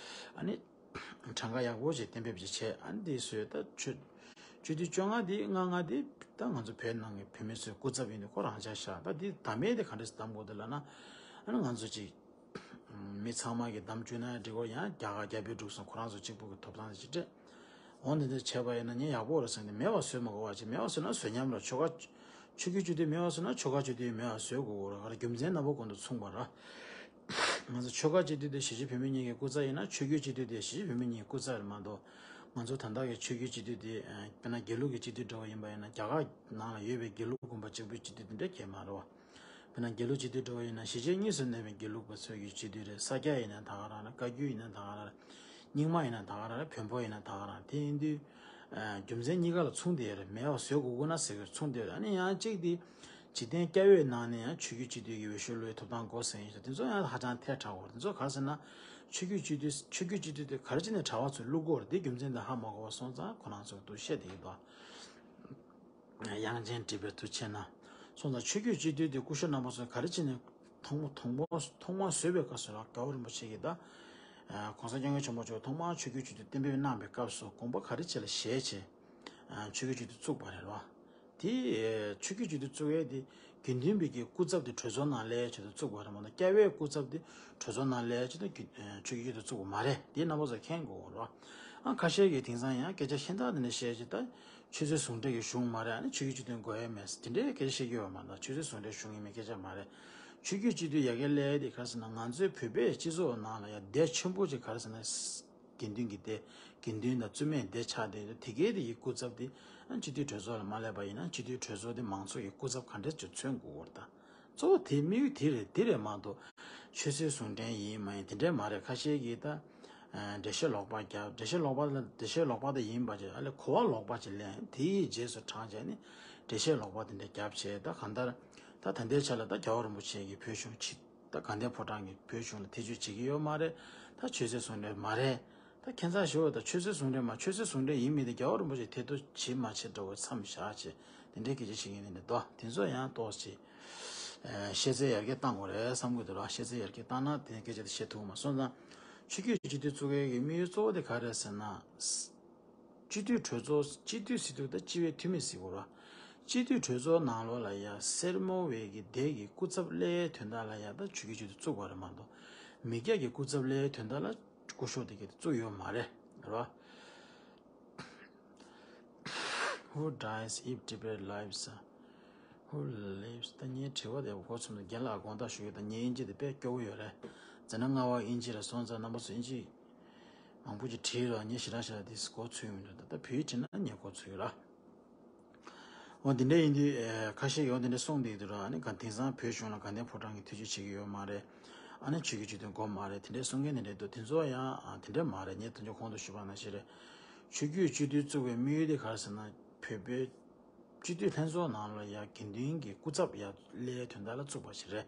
ཨ་ནི། གྲངས་ཀ་ཡག་པོ་ཞིག་གཏན་འབེབས་ཅིག་བྱས་ཨ་ནི་འདི་བཟོས་ད་ཆོས། སྤྱི་འཐུས་བཅོ་ལྔ་འདི་ལྔ་ལྔ་འདི་ད་ང་ཚོ་བོད་ནང་གི་བོད་མི་ཚོའི་སྐུ་ཚབ་ཡིན་དུས་ཁོ་རང་ཆ་བཞག་ད་འདི་བདམས་མེད་དེ་ག་འདྲས་སེ་བདམས་དགོས་འདུག་ལབ་ན། ཨ་ནི་ང་ཚོ་ཅིག་མི་ཚང་མ་གི་བདམས་བཅུག་ན་འགྲིག་གོ་ཡང་རྒྱ་གར་རྒྱ་བོད་འབྲུག་གསུམ་ཁོ་རང་ཚོ་གཅིག་པུ་གི་ཐོབ་ཐང་ཅིག་སྤྲད། འོ་འདི་འདྲ་བྱས་པ་ཡིན་ན་ངས་ཡག་པོ་རེད་བསམ་གི་མེད་པ་བཟོས་མ་དགོས་པ་ཅིག་མེད་པ་བཟོས་ན་བཟོད་ཉམས་ལ་ཆོལ་ཁ། ཆོས་བརྒྱུད་སྤྱི་འཐུས་མེད་པ་བཟོས་ན་ཆོལ་ཁ་སྤྱི་འཐུས་མེད་པ་བཟོས་དགོས་གོ་ར་ག་རེ་རྒྱུ་མཚན་རྣམ་པ་ཀུན་ཏུ་མཚུངས་པ་ར། ང་ཚོ་ཆོལ་ཁ་སྤྱི་འཐུས་དེ་གཞིས་བྱེས་བོད་མི་གཉིས་ཀྱི་སྐུ་ཚབ་ཡིན་ན་ཆོས་བརྒྱུད་སྤྱི་འཐུས་དེ་གཞིས་བྱེས་བོད་མི་གཉིས་ཀྱི་སྐུ་ཚབ་རེད་མ་གཏོགས། ང་ཚོ་ད་ལྟ་གི་ཆོས་བརྒྱུད་སྤྱི་འཐུས་དེ་དཔེར་ན་དགེ་ལུགས་ཀྱི་སྤྱི་འཐུས་འདྲ་བ་ཡིན་པ་ཡིན་ན་རྒྱ་གར་ནང་ལ་ཡོད་པའི་དགེ་ལུགས་དགོན་པ་གཅིག་པུའི་སྤྱི་འཐུས་དེ་འདྲ་གང་ཡང་མ་རེད་བ། དཔེར་ན་དགེ་ལུགས་སྤྱི་འཐུས་འདྲ་བ་ཡིན་ན་གཞིས་བྱེས་གཉིས་སུ་གནས་པའི་དགེ་ལུགས་པ་ཚོའི་གི་སྤྱི་འཐུས་རེད། ས་སྐྱ་ཡིན་ན་ད་ག་རང་རེད། བཀའ་བརྒྱུད་ཡིན་ན་ད་ག་རང་རེད། རྙིང་མ་ཡིན་ན་ད་ག་རང་རེད། བོན་པོ་ཡིན་ན་ད་ག་རང་རེད། དེ་ཡིན་དུས་རྒྱུ་མཚན་གཉིས་ཀ་ལ་མཚུངས་བསྡད་ཡོད་རེད། མེད་པ་བཟོ་དགོས་དགོས་ན་ཟེར་གི་མཚུངས་བསྡད་ཡོད་རེད། ཨ་ནི་ཡང་གཅིག་དེ་འཇིག་རྟེན་སྐྱ་བོའི་ནང་ནས་ཡང་ཆོས་བརྒྱུད་སྤྱི་འཐུས་ཀྱི་འོས་ཤོག་བླུགས་ཡའི་ཐོབ་ཐང་དགོས་ཟེར་ཡིན་ཤག་དེ་ཚོ་ཡང་ཧ་ཅང་ཐལ་དྲགས་པ་རེད། དེ་ཚོ་ག་རེ་ཟེར་ན་ཆོས་བརྒྱུད་སྤྱི་འཐུས་ཆོས་བརྒྱུད་སྤྱི་འཐུས་དེ་ག་རེ་བྱས་ནས་གྲྭ་པ་ཚོས་བླུགས་དགོས་རེད། དེ་རྒྱུ་མཚན་དེ་ཧ་མ་གོ་བ་སོང་ཙང་ཁོ་རང་ཚོས་འདུག་བཤད་བསྡད་ཀྱི་འདུག་དབྱངས་ཅན་དྲི་བའི་དུ་ཆེ་ན། སོང་ཙང་ཆོས་བརྒྱུད་སྤྱི་འཐུས་དེ་སྐུ་ཞབས་རྣམ་པ་ཚོས་ག་རེ་བྱས་ནས་ཐོག་མ་ཐོག་མ་ཐོག་མ་བཟོས་པའི་སྐབས་སུ་ར་རྒྱལ་བ་རིན་པོ་ཆེ་གིས་ད་༸གོང་ས་༸སྐྱབས་མགོན་ཆེན་པོ་མཆོག་ཐོག་མར་ཆོས་བརྒྱུད་སྤྱི་འཐུས་གཏན་འབེབས་གནང་པའི་སྐབས་སུ་དགོངས་པ་ག་རེ་བྱས་ལ་བཞེས་བྱས་ཆོས་བརྒྱུད་སྤྱི་འཐུས་བཙུགས་པ་རེད་བ། དེ་ཆོས་བརྒྱུད་སྤྱི་འཐུས་བཙུགས་ཡས་དེ་དགེ་འདུན་པའི་གི་སྐུ་ཚབ་དེ་གྲོས་ཚོགས་ནང་སླེབས་ཆེད་དུ་བཙུགས་པ་རེད་མ་གཏོགས་སྐྱ་བོའི་སྐུ་ཚབ་དེ་གྲོས་ཚོགས་ནང་སླེབས་ཆེད་དུ་ཆོས་བརྒྱུད་སྤྱི་འཐུས་བཙུགས་པ་མ་རེད། དེ་རྣམ་པ་ཚོ་མཁྱེན་དགོས་རེད་བ། ཨ་ཁ་ཤས་ཀྱིས་དེང་སང་ཡང་སྐད་ཆ་གཞན་དག་དེ་འདྲ་བཤད་ཆེད་ད། ཆོས་སྲིད་ཟུང་འབྲེལ་གྱི་གཞུང་མ་རེད། ཨ་ནི་ཆོས་བརྒྱུད་སྤྱི་འཐུས་དགོས་ཡས་མེད་ཟེར་དེ་འདྲའི་སྐད་ཆ་བཤད་ཀྱི་ཡོད་མ་གཏོགས་ཆོས་སྲིད་ཟུང་འབྲེལ་གཞུང་ཡིན་མིན་སྐད་ཆ་མ་རེད། ཆོས་བརྒྱུད་སྤྱི་འཐུས་ཡ་གི་སླེབས་དེ་ག་རེ་ཟེར་ན་ང་ཚོའི་བོད་པའི་སྤྱི་ཚོགས་ནང་ལ་ཡ་སྡེ་ཆེན་པོ་ཅིག་ག་རེ་ཟེར་ན་དགེ་འདུན་གྱི་སྡེ། དགེ་འདུན་དང་བཙུན་མའི་སྡེ་ཆགས་བསྡད་དེ་དེ་གའི་དེ་ཡི་སྐུ་ཚབ་དེ་ཨ་སྤྱི་འཐུས་གྲོས་ཚོགས་ལ་མ་སླེབས་པ་ཡིན་ན་སྤྱི་འཐུས་གྲོས་ཚོགས་དེ་མང་ཚོགས་ཀྱི་སྐུ་ཚབ་ག་འདྲས་ཅིག་མཚོན་དགོས་པ་རེད་ད། གཙོ་བོ་དེ་དམིགས་ཡུལ་དེ་རེད། དེ་རེད་མ་གཏོགས་ཆོས་སྲིད་ཟུང་འབྲེལ་ཡིན་མ་ཡིན་དེ་འདྲས་མ་རེད། ཁ་ཤས་ཀྱིས་ད་འགྲེལ་བཤད་ལོག་པ་རྒྱབ། འགྲེལ་བཤད་ལོག་པ་ལ་འགྲེལ་བཤད་ལོག་པ་ད་ཡིན་པ་ཅིག་ཨ་ལས་གོ་བ་ལོག་པ་ཅིག་ལེན། དེ་ཡི་རྗེས་སུ་འབྲངས་བྱས་ནས་འགྲེལ་བཤད་ལོག་པ་དེ་འདྲས་རྒྱབ་བྱས་ད་གང་ལྟར་ད་ད་ལྟའི་ཆ་ལ་ད་རྒྱལ་བ་རིན་པོ་ཆེ་གིས་བོད་གཞུང་ཕྱི་ད་དགའ་ལྡན་ཕོ་བྲང་གིས་བོད་གཞུང་ལ་ཐེ་བྱུས་བྱེད་ཀྱི་ཡོད་མ་རེད། ད་ཆོས་སྲིད་ཟུང་འབྲེལ་མ་རེད། ད་ཁྱད་མཚར་ཞེ་པོ་ད་ཆོས་སྲིད་ཟུང་འབྲེལ་མ་ཆོས་སྲིད་ཟུང་འབྲེལ་ཡིན་མིན་དེ་རྒྱལ་བ་རིན་པོ་ཆེས་ཐེ་གཏོགས་བྱེད་མ་བྱེད་འདྲ་བོ་མཚམས་བཞག་བྱས་དེ་འདྲའི་སྐད་ཆ་བཤད་མཁན་དེ་འདྲ་འདུག་དེ་ཚོ་ཡང་ཏོག་ཙམ་ཤེས་ཚད་ཡར་རྒྱས་བཏང་དགོས་རེད་བསམ་གྱི་འདུག་ར། ཤེས་ཚད་ཡར་རྒྱས་བཏང་ན་དེ་སྐད་ཆ་དེ་བཤད་ཐུབ་མ་སོང་ཙང་ཆོས་བརྒྱུད་སྤྱི་འཐུས་བཙུགས་ཡས་ཀྱི་དམིགས་ཡུལ་གཙོ་བོ་དེ་ག་རེད་ཟེར་ན། སྤྱི་འཐུས་གྲོས་ཚོགས་སྤྱི་འཐུས་ཟེར་དུས་ད་སྤྱི་བའི་འཐུས་མི་ཟེར་དགོས་ར། སྤྱི་འཐུས་གྲོས་ཚོགས་ནང་ལོགས་ལ་ཡ་སེར་མོ་བའི་གི་སྡེ་གི་སྐུ་ཚབ་སླེབས་དོན་དག་ལ་ཡ་ད་ཆོས་བརྒྱུད་སྤྱི་འཐུས་བཙུགས་པ་རེད་མ་གཏོགས་མི་སྐྱ་གི་སྐུ་ཚབ་སླེབས་དོན་དག་ལ་སྐུ་ཞབས་དེ་གི་བཙུགས་ཡོད་མ་རེད་ར། Who dies if Tibet lives? Who lives? ད་ངའི་དྲི་བ་དེ་གོ་ཚུལ་དུ་རྒན་ལགས་དགོངས་དག་ཞུ་གི་ད་ངའི་ཨིན་ཇི་དེ་དཔེ་སྐྱོ་བོ་ཡོད་རེད། མཛད་རྣམ་ལྔ་པ་ཨིན་ཇི་རེད་སོང་ཙང་རྣམ་པ་ཚོ་ཨིན་ཇི་མང་པོ་ཅིག་བྲིས་རོགས། ངས་ཞེ་དྲག་ཞེ་དྲག་དེ་གོ་ཚོད་མི་འདུག་ད་ལྟ་བོད་ཡིག་བྲིས་ན་ངས་གོ་ཚོད་ཡོད་ར། འོ་འདི་འདྲ་ཡིན་དུས་ཨེ་ཁ་ཤས་ཡོང་དེ་འདྲ་གསུངས་བསྡད་འདུག་ར། ཨ་ནི་ག་དེང་སང་བོད་གཞུང་ལ་དགའ་ལྡན་ཕོ་བྲང་གིས་ཐེ་བྱུས་བྱེད་ཀྱི་ཡོད་མ་རེད། ཨ་ནི་ཆོས་བརྒྱུད་སྤྱི་འཐུས་དགོས་མ་རེད་དེ་འདྲ་གསུང་མཁན་དེ་འདྲ་འདུག་དེ་ཚོ་ཡང་ཨ་དེ་འདྲ་མ་རེད། ངས་དོན་གཅོད་གོང་དུ་ཞུས་པ་ནང་བཞིན་རེད། ཆོས་བརྒྱུད་སྤྱི་འཐུས་བཙུགས་པའི་དམིགས་ཡུལ་དེ་ག་རེ་ཟེར་ན་བོད་པའི་སྤྱི་འཐུས་ལྷན་ཚོགས་ནང་ལ་ཡ་དགེ་འདུན་གྱི་སྐུ་ཚབ་ཡ་སླེབས་དོན་དག་ལ་བཙུགས་པ་ཞིག་རེད།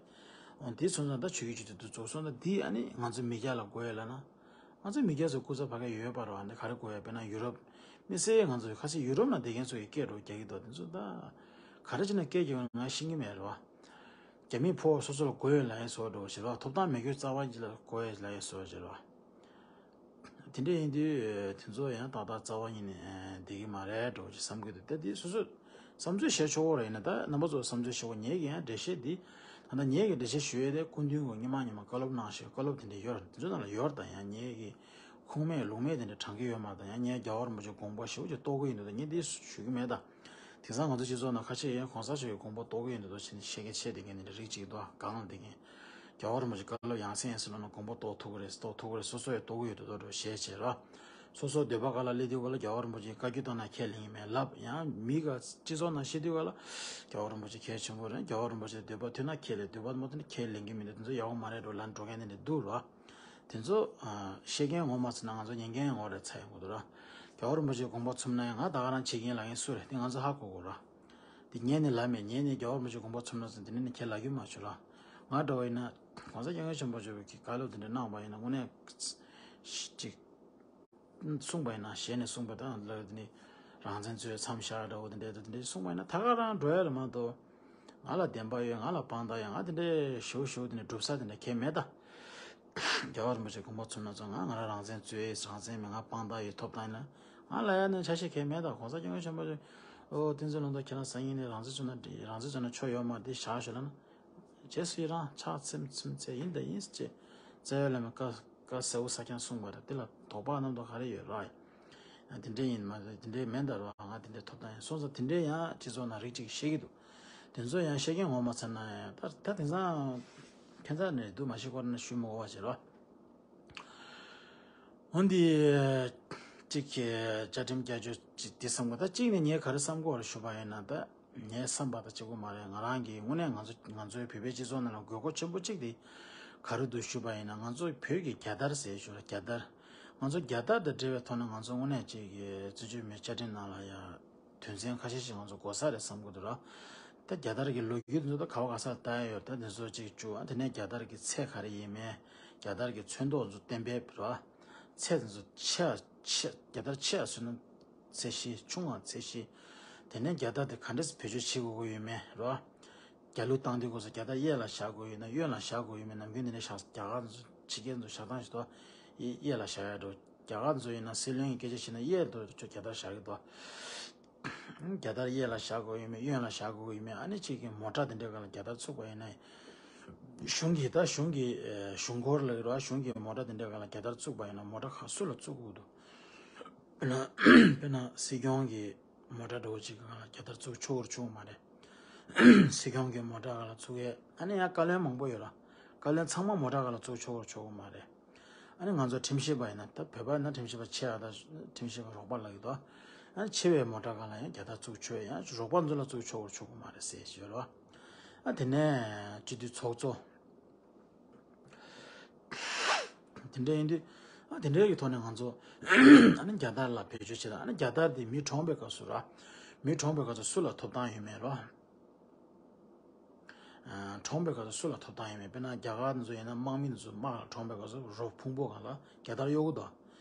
འོ་དེ་སོང་ཙང་ད་ཆོས་བརྒྱུད་སྤྱི་འཐུས་དེ་བཙུགས་སོང་ཙང་འདི་ཨ་ནི་ང་ཚོ་མི་སྐྱ་ལ་དགོས་ཡ་ལབ་ན། ང་ཚོ་མི་སྐྱ་ཚོ་སྐུ་ཚབ་ཕ་གི་ཡོད་པ་རེད་བ། འདི་ག་རེ་དགོས་ཡ། དཔེར་ན་ཡུ་རོབ་དམིགས་བསལ་ང་ཚོ་ཁ་སང་ཡུ་རོབ་ནང་བསྡད་མཁན་ཚོ་གི་སྐད་རོ་རྒྱག་གི་འདུག་དེ་ཚོ་ད་ག་རེ་བྱས་ན་སྐད་རྒྱག་ང་ཤེས་ཀྱི་མེད་རེད་བ། རྒྱ་མིས་ཕོ་སོ་སོ་ལ་དགོས་ཡོད་ལབ་ཡ་བཟོ་འདྲ་བོ་ཞིག་རེད་བ། ཐོབ་ཐང་མེད་མཁན་རྩ་བ་ཉིད་ལ་དགོས་ཡོད་ལབ་ཡ་བཟོ་ཞིག་རེད་བ། དེ་འདྲ་ཡིན་དུས་དེ་ཚོ་ཡང་ཏག་ཏག་རྩ་བ་ཉིད་ནས་བསྡད་ཀྱི་མ་རེད་འདྲ་བོ་ཅིག་བསམ་གྱི་འདུག་ད་དེ་སོ་སོས་བསམ་ཚུལ་བཤད་ཆོག་གི་རེད། ཡིན་ན་ད་རྣམ་པ་ཚོ་བསམ་ཚུལ་བཤད་གོ་ངེད་ཀྱི་ཡང་འགྲེལ་བཤད་འདི་ད་ལྟ་ངེད་ཀྱི་འགྲེལ་བཤད་ཞུ་ཡས་དེ་སྐུ་མདུན་གྱི་སྔོན་མ་ཉི་མ་བཀའ་སློབ་གནང་ཞེས་བཀའ་སློབ་དེ་འདྲ་ཡོད་རེད། དེ་ཚོ་ནང་ལ་ཡོད་རེད། ད་ཡང་ངེད་ཀྱི་ཁུངས་མེད་ལུང་མེད་དེ་འདྲ་དྲངས་ཀྱི་ཡོད་མ་རེད། ད་ཡང་ངས་རྒྱལ་བ་རིན་པོ་ཆེ་དགོངས་པ་ཞེ་པོ་ཅིག་རྟོགས་ཀྱི་ཡིན་འདུག་ད་ངས་འདི་ཞུ་གི་མེད་ད། དེང་སང་ང་ཚོ་སྤྱི་ཚོགས་ནང་ཁ་ཤས་ཡང་གོང་ས་མཆོག་གི་དགོངས་པ་རྟོགས་ཀྱི་ཡོད་འདུག་ཟེར་ནས་བཤད་མཁན་བཤད་བསྡད་མཁན་དེ་འདྲ་རིགས་གཅིག་འདུག་གང་ལ་བསྡད་མཁན། རྒྱལ་བ་རིན་པོ་ཆེ་བཀའ་སློབ་ཡང་སེ་ཡང་སེ་ལབ་ན་དགོངས་པ་རྟོགས་ཐུབ་ཀྱི་རེད། རྟོགས་ཐུབ་ཀྱི་རེད། སོ་སོ་ཡང་རྟོགས་ཀྱི་ཡོད་འདུག་འདུག་བཤད་བྱས་ར། སོ་སོ་འདོད་པ་ག་ལ་སླེབས་དུས་ག་ལ་རྒྱལ་བ་རིན་པོ་ཆེ་བཀའ་བཀྱོན་བཏང་ན་ཁས་ལེན་གྱི་མེད་ལབ། ཡང་མི་ག་སྤྱི་ཚོགས་ནང་བཤད་དུས་ག་ལ་རྒྱལ་བ་རིན་པོ་ཆེ་གལ་ཆེན་པོ་རེད། རྒྱལ་བ་རིན་པོ་ཆེ་འདོད་པ་ཐོན་ན་ཁས་ལེན། འདོད་པ་མ་ཐོན་ན་ཁས་ལེན་གྱི་མི་འདུག་དེ་ཚོ་ཡག་པོ་མ་རེད་འགྲོ་ལབ་འགྲོ་མཁན་དེ་འདྲ་འདུག་ར། དེ་ཚོ་ཨ་བཤད་མཁན་ངོ་མ་ཚ་ན་ང་ཚོ་ཉན་མཁན་ངོ་རེད་ཚ་ཡོང་གི་འདུག་ར། རྒྱལ་བ་རིན་པོ་ཆེ་དགོངས་པ་ཚོམ་ན་ཡང་ང་ད་ག་རང་བྱེད་མཁན་ལབ་མཁན་སུ་རེད་དེ་ང་ཚོ་ཧ་གོ་དགོས་ར། དེ་ངས་ནི་ལབ་མེད། ངས་ནི་རྒྱལ་བ་རིན་པོ་ཆེ་དགོངས་པ་ཚོམ་ན་ཚོམ་དེ་ནི་ནི་ཁས་ལེན་གྱི་མ་བྱུང་ར། ང་འདྲ་བ་ཡིན་ན་༸གོང་ས་༸སྐྱབས་མགོན་ཆེན་པོ་མཆོག་གིས་བཀའ་སློབ་དེ་འདྲ་གནང་བ་ཡིན་ན་དངོས་གནས་ཅིག་གསུངས་པ་ཡིན་ན་ཞལ་ནས་གསུངས་པ་དང་ལ་དེ་ནི་རང་བཙན་རྩོད་མཚམས་བཞག་འདྲ་བོ་དེ་འདྲ་དེ་འདྲ་གསུངས་པ་ཡིན་ན་ད་ག་རང་འགྲོ་ཡ་རེད་མ་གཏོགས། ང་ལ་བདེན་པ་ཡོད། ང་ལ་དཔང་རྟགས་ཡོད། ང་དེ་འདྲའི་ཞུ་ཞུ་དེ་འདྲ་སྒྲུབ་ས་དེ་འདྲ་གལ་མེད་ད། རྒྱལ་བ་རིན་པོ་ཆེ་དགོངས་པ་ཚོམ་ན་ཚོམ་ང་ང་རང་རང་བཙན་རྩོད་ཡས་རང་བཙན་མེད། ང་དཔང་རྟགས་ཡོད་ཐོབ་ཐང་ཡིན་ན་ང་ལ་ཡ་ནས་ཆ་ཤས་གལ་མེད་ད།་༸གོང་ས་༸སྐྱབས་མགོན་ཆེན་པོ་ཨོ་བསྟན་འཛིན་ལུང་རྟོགས་ཁྱེད་རང་སང་ཉིན་ནས་རང་བཙན་རྩོད་ན་འགྲིག་རང་བཙན་རྩོད་ན་ཆོ་ཡོད་མ་རེད་འདི་བཞག་ཞུ་ལ་ན། རྗེས་སུ་ཡི་རང་ཕྱག་འཚེམ་འཚེམ་ཚེ་ཡིན་ད་ཡིན་ཅེས་བཙལ་ཡོད་ལ་མི་དཀའ། བཀའ་གསལ་བོ་ས་ཀྱང་གསུངས་པ་རེད། དེ་ལ་དོགས་པ་རྣམ་རྟོག་ག་རེ་ཡོད་ར། དེ་འདྲས་ཡིན་མ་རེད། དེ་འདྲས་མེད་ད་ར། ང་དེ་འདྲས་ཐོབ་ཐང་ཡིན་སོང་ཙང་དེ་འདྲས་ཡང་སྤྱི་ཚོགས་ནང་རིགས་གཅིག་བཤད་ཀྱི་འདུག་དེ་ཚོ་ཡང་བཤད་མཁན་ངོ་མ་ཚར་ན་ཡང་ད་ད་དེང་སང་ཁྱད་མཚར་ནས་འདུག་མ་ཤེས་སྐོར་ན་ཞུ་མི་དགོས་པ་བྱེད་རོགས། འོན་ཏེ་གཅིག་གི་བཅའ་ཁྲིམས་བསྐྱར་བཅོས་གཅིག་དེ་བསམ་གོ་ད་གཅིག་ནས་ངས་ག་རེ་བསམ་གོ་བ་རེ་ཞུ་བ་ཡིན་ན་ད། ངའི་བསམ་པ་དང་གཅིག་པོ་མ་རེད། ང་རང་གིས་དངོས་གནས་ང་ཚོ་ང་ཚོའི་བོད་པའི་སྤྱི་ཚོགས་ནང་ལ་དགོས་མཁོ་ཆེན་པོ་གཅིག་དེ་ག་རེ་འདུག་ཞུས་པ་ཡིན་ན་ང་ཚོ་བོད་ཀྱི་རྒྱལ་དར་ཟེར་ཞུ་ལ་རྒྱལ་དར། ང་ཚོ་རྒྱལ་དར་དང་འབྲེལ་བའི་ཐོག་ནས་ང་ཚོ་དངོས་གནས་གཅིག་གི་བཙན་བྱོལ་མི་བཅའ་ཁྲིམས་ནང་ལ་ཡང་དོན་ཚན་ཁ་ཤས་ཤིག་ང་ཚོ་དགོས་ས་རེད་བསམ་གྱི་འདུག་ར། ད་རྒྱལ་དར་གྱི་ལོ་རྒྱུས་དེ་ཚོ་ད་ག་བ་ག་ས་ལྟ་ཡ་ཡོད་ད་དེ་ཚོ་གཅིག་བཅུག་ཨ་དེ་ནས་རྒྱལ་དར་གྱི་ཚད་ག་རེ་ཡིན་མིན་རྒྱལ་དར་གྱི་ཚོན་མདོག་ཚོ་གཏན་འབེབས་ར། ཚད་དེ་ཚོ་ཆེ་ཆེ་རྒྱལ་དར་ཆེ་ཡ་བཟོས་ན། ཚད་གཞི་ཆུང་བ་ཚད་གཞི། དེ་ནས་རྒྱལ་དར་དེ་ག་འདྲས་སེ་བེད་སྤྱོད་བྱེད་དགོས་ཀྱི་ཡོད་མེད་རོ། རྒྱལ་གླུ་བཏང་དུས་སྐབས་སུ་རྒྱལ་དར་གཡས་ལ་བཞག་དགོས་ཡོད་ན་གཡོན་ལ་བཞག་དགོས་ཡོད་མེད་ནམ་རྒྱུན་དེ་འདྲས་བཞག་རྒྱ་གར་ཚོ་ཕྱི་རྒྱལ་ཚོ་བཞག་སྟངས་ཤིག་འདུག་གཡས་ལ་བཞག་ཡ་འགྲོ། རྒྱ་གར་ཚོ་ཡིན་ན་སྲིད་བློན་གྱི་སྐད་ཆ་བཤད་ན་གཡས་དུ་རྒྱལ་དར་བཞག་གི་འདུག་རྒྱལ་དར་གཡས་ལ་བཞག་དགོས་ཡོད་མེད་གཡོན་ལ་བཞག་དགོས་ཡོད་མེད་ཨ་ནི་གཅིག་གི་མོ་ཊ་དེ་འདྲས་སྒང་ལ་རྒྱལ་དར་བཙུགས་པ་ཡིན་ན། གཞུང་གི་ད་གཞུང་གི་གཞུང་སྒོར་ལ་རོ་གཞུང་གི་མོ་ཊ་དེ་འདྲས་སྒང་ལ་རྒྱལ་དར་བཙུགས་པ་ཡིན་ན་མོ་ཊ་ཁག་སུ་ལ་བཙུགས་དགོས་འདུག་དཔེར་ན་དཔེར་ན་སྲིད་སྐྱོང་གི་མོ་ཊ་འདྲ་བོ་ཅིག་གི་སྒང་ལ་རྒྱལ་དར་བཙུགས་ཆོག་གི་རེད་ཆོག་གི་མ་རེད། སྲིད་སྐྱོང་གི་མོ་ཊ་སྒང་ལ་བཙུགས་ཡས་ཨ་ནི་ཡང་བཀའ་བློན་མང་པོ་ཡོད་ར། བཀའ་བློན་ཚང་མ་མོ་ཊ་སྒང་ལ་བཙུགས་ཆོག་གི་རེད་ཆོག་གི་མ་རེད། ཨ་ནི་ང་ཚོ་ཁྲིམས་ཞིབ་པ་ཡིན་ན་ད་བོད་པ་ཡིན་ན་ཁྲིམས་ཞིབ་པ་ཆེ་བ་དང་ཁྲིམས་ཞིབ་པ་རོགས་པ་ལབ་ཀྱི་འདུག་ཨ་ནི་ཆེ་བའི་མོ་ཊ་སྒང་ལ་ཡང་རྒྱལ་དར་བཙུགས་ཆོག་ཡང་རོགས་པ་ཚོ་ལ་བཙུགས་ཆོག་གི་རེད་ཆོག་གི་མ་རེད་ཟེར་ཞུས་ར། ཨ་དེ་ནས་སྤྱི་འཐུས་ཚོགས་གཙོ། དེ་འདྲ་ཡིན་དུས་ཨ་དེ་འདྲའི་གི་ཐོག་ནས་ང་ཚོ་ཨ་ནི་རྒྱལ་དར་ལ་བེད་སྤྱོད་བྱེད་དང་ཨ་ནི་རྒྱལ་དར་དེ་མི་གྲོངས་པའི་སྐབས་སུ་ར། མི་གྲོངས་པའི་སྐབས་སུ་སུ་ལ་ཐོབ་ཐང་ཡོད་མེད་ར། ཨ་གྲོངས་པའི་སྐབས་སུ་སུ་ལ་ཐོབ་ཐང་ཡོད་མེད་དཔེར་ན་རྒྱ་གར་ཚོ་ཡིན་ན་དམག་མི་ཚོ་དམག་ལ་གྲོངས་པའི་སྐབས་སུ་རོ་ཕུང་པོ་སྒང་ལ་རྒྱལ་དར་གཡོག་གི་འདུག་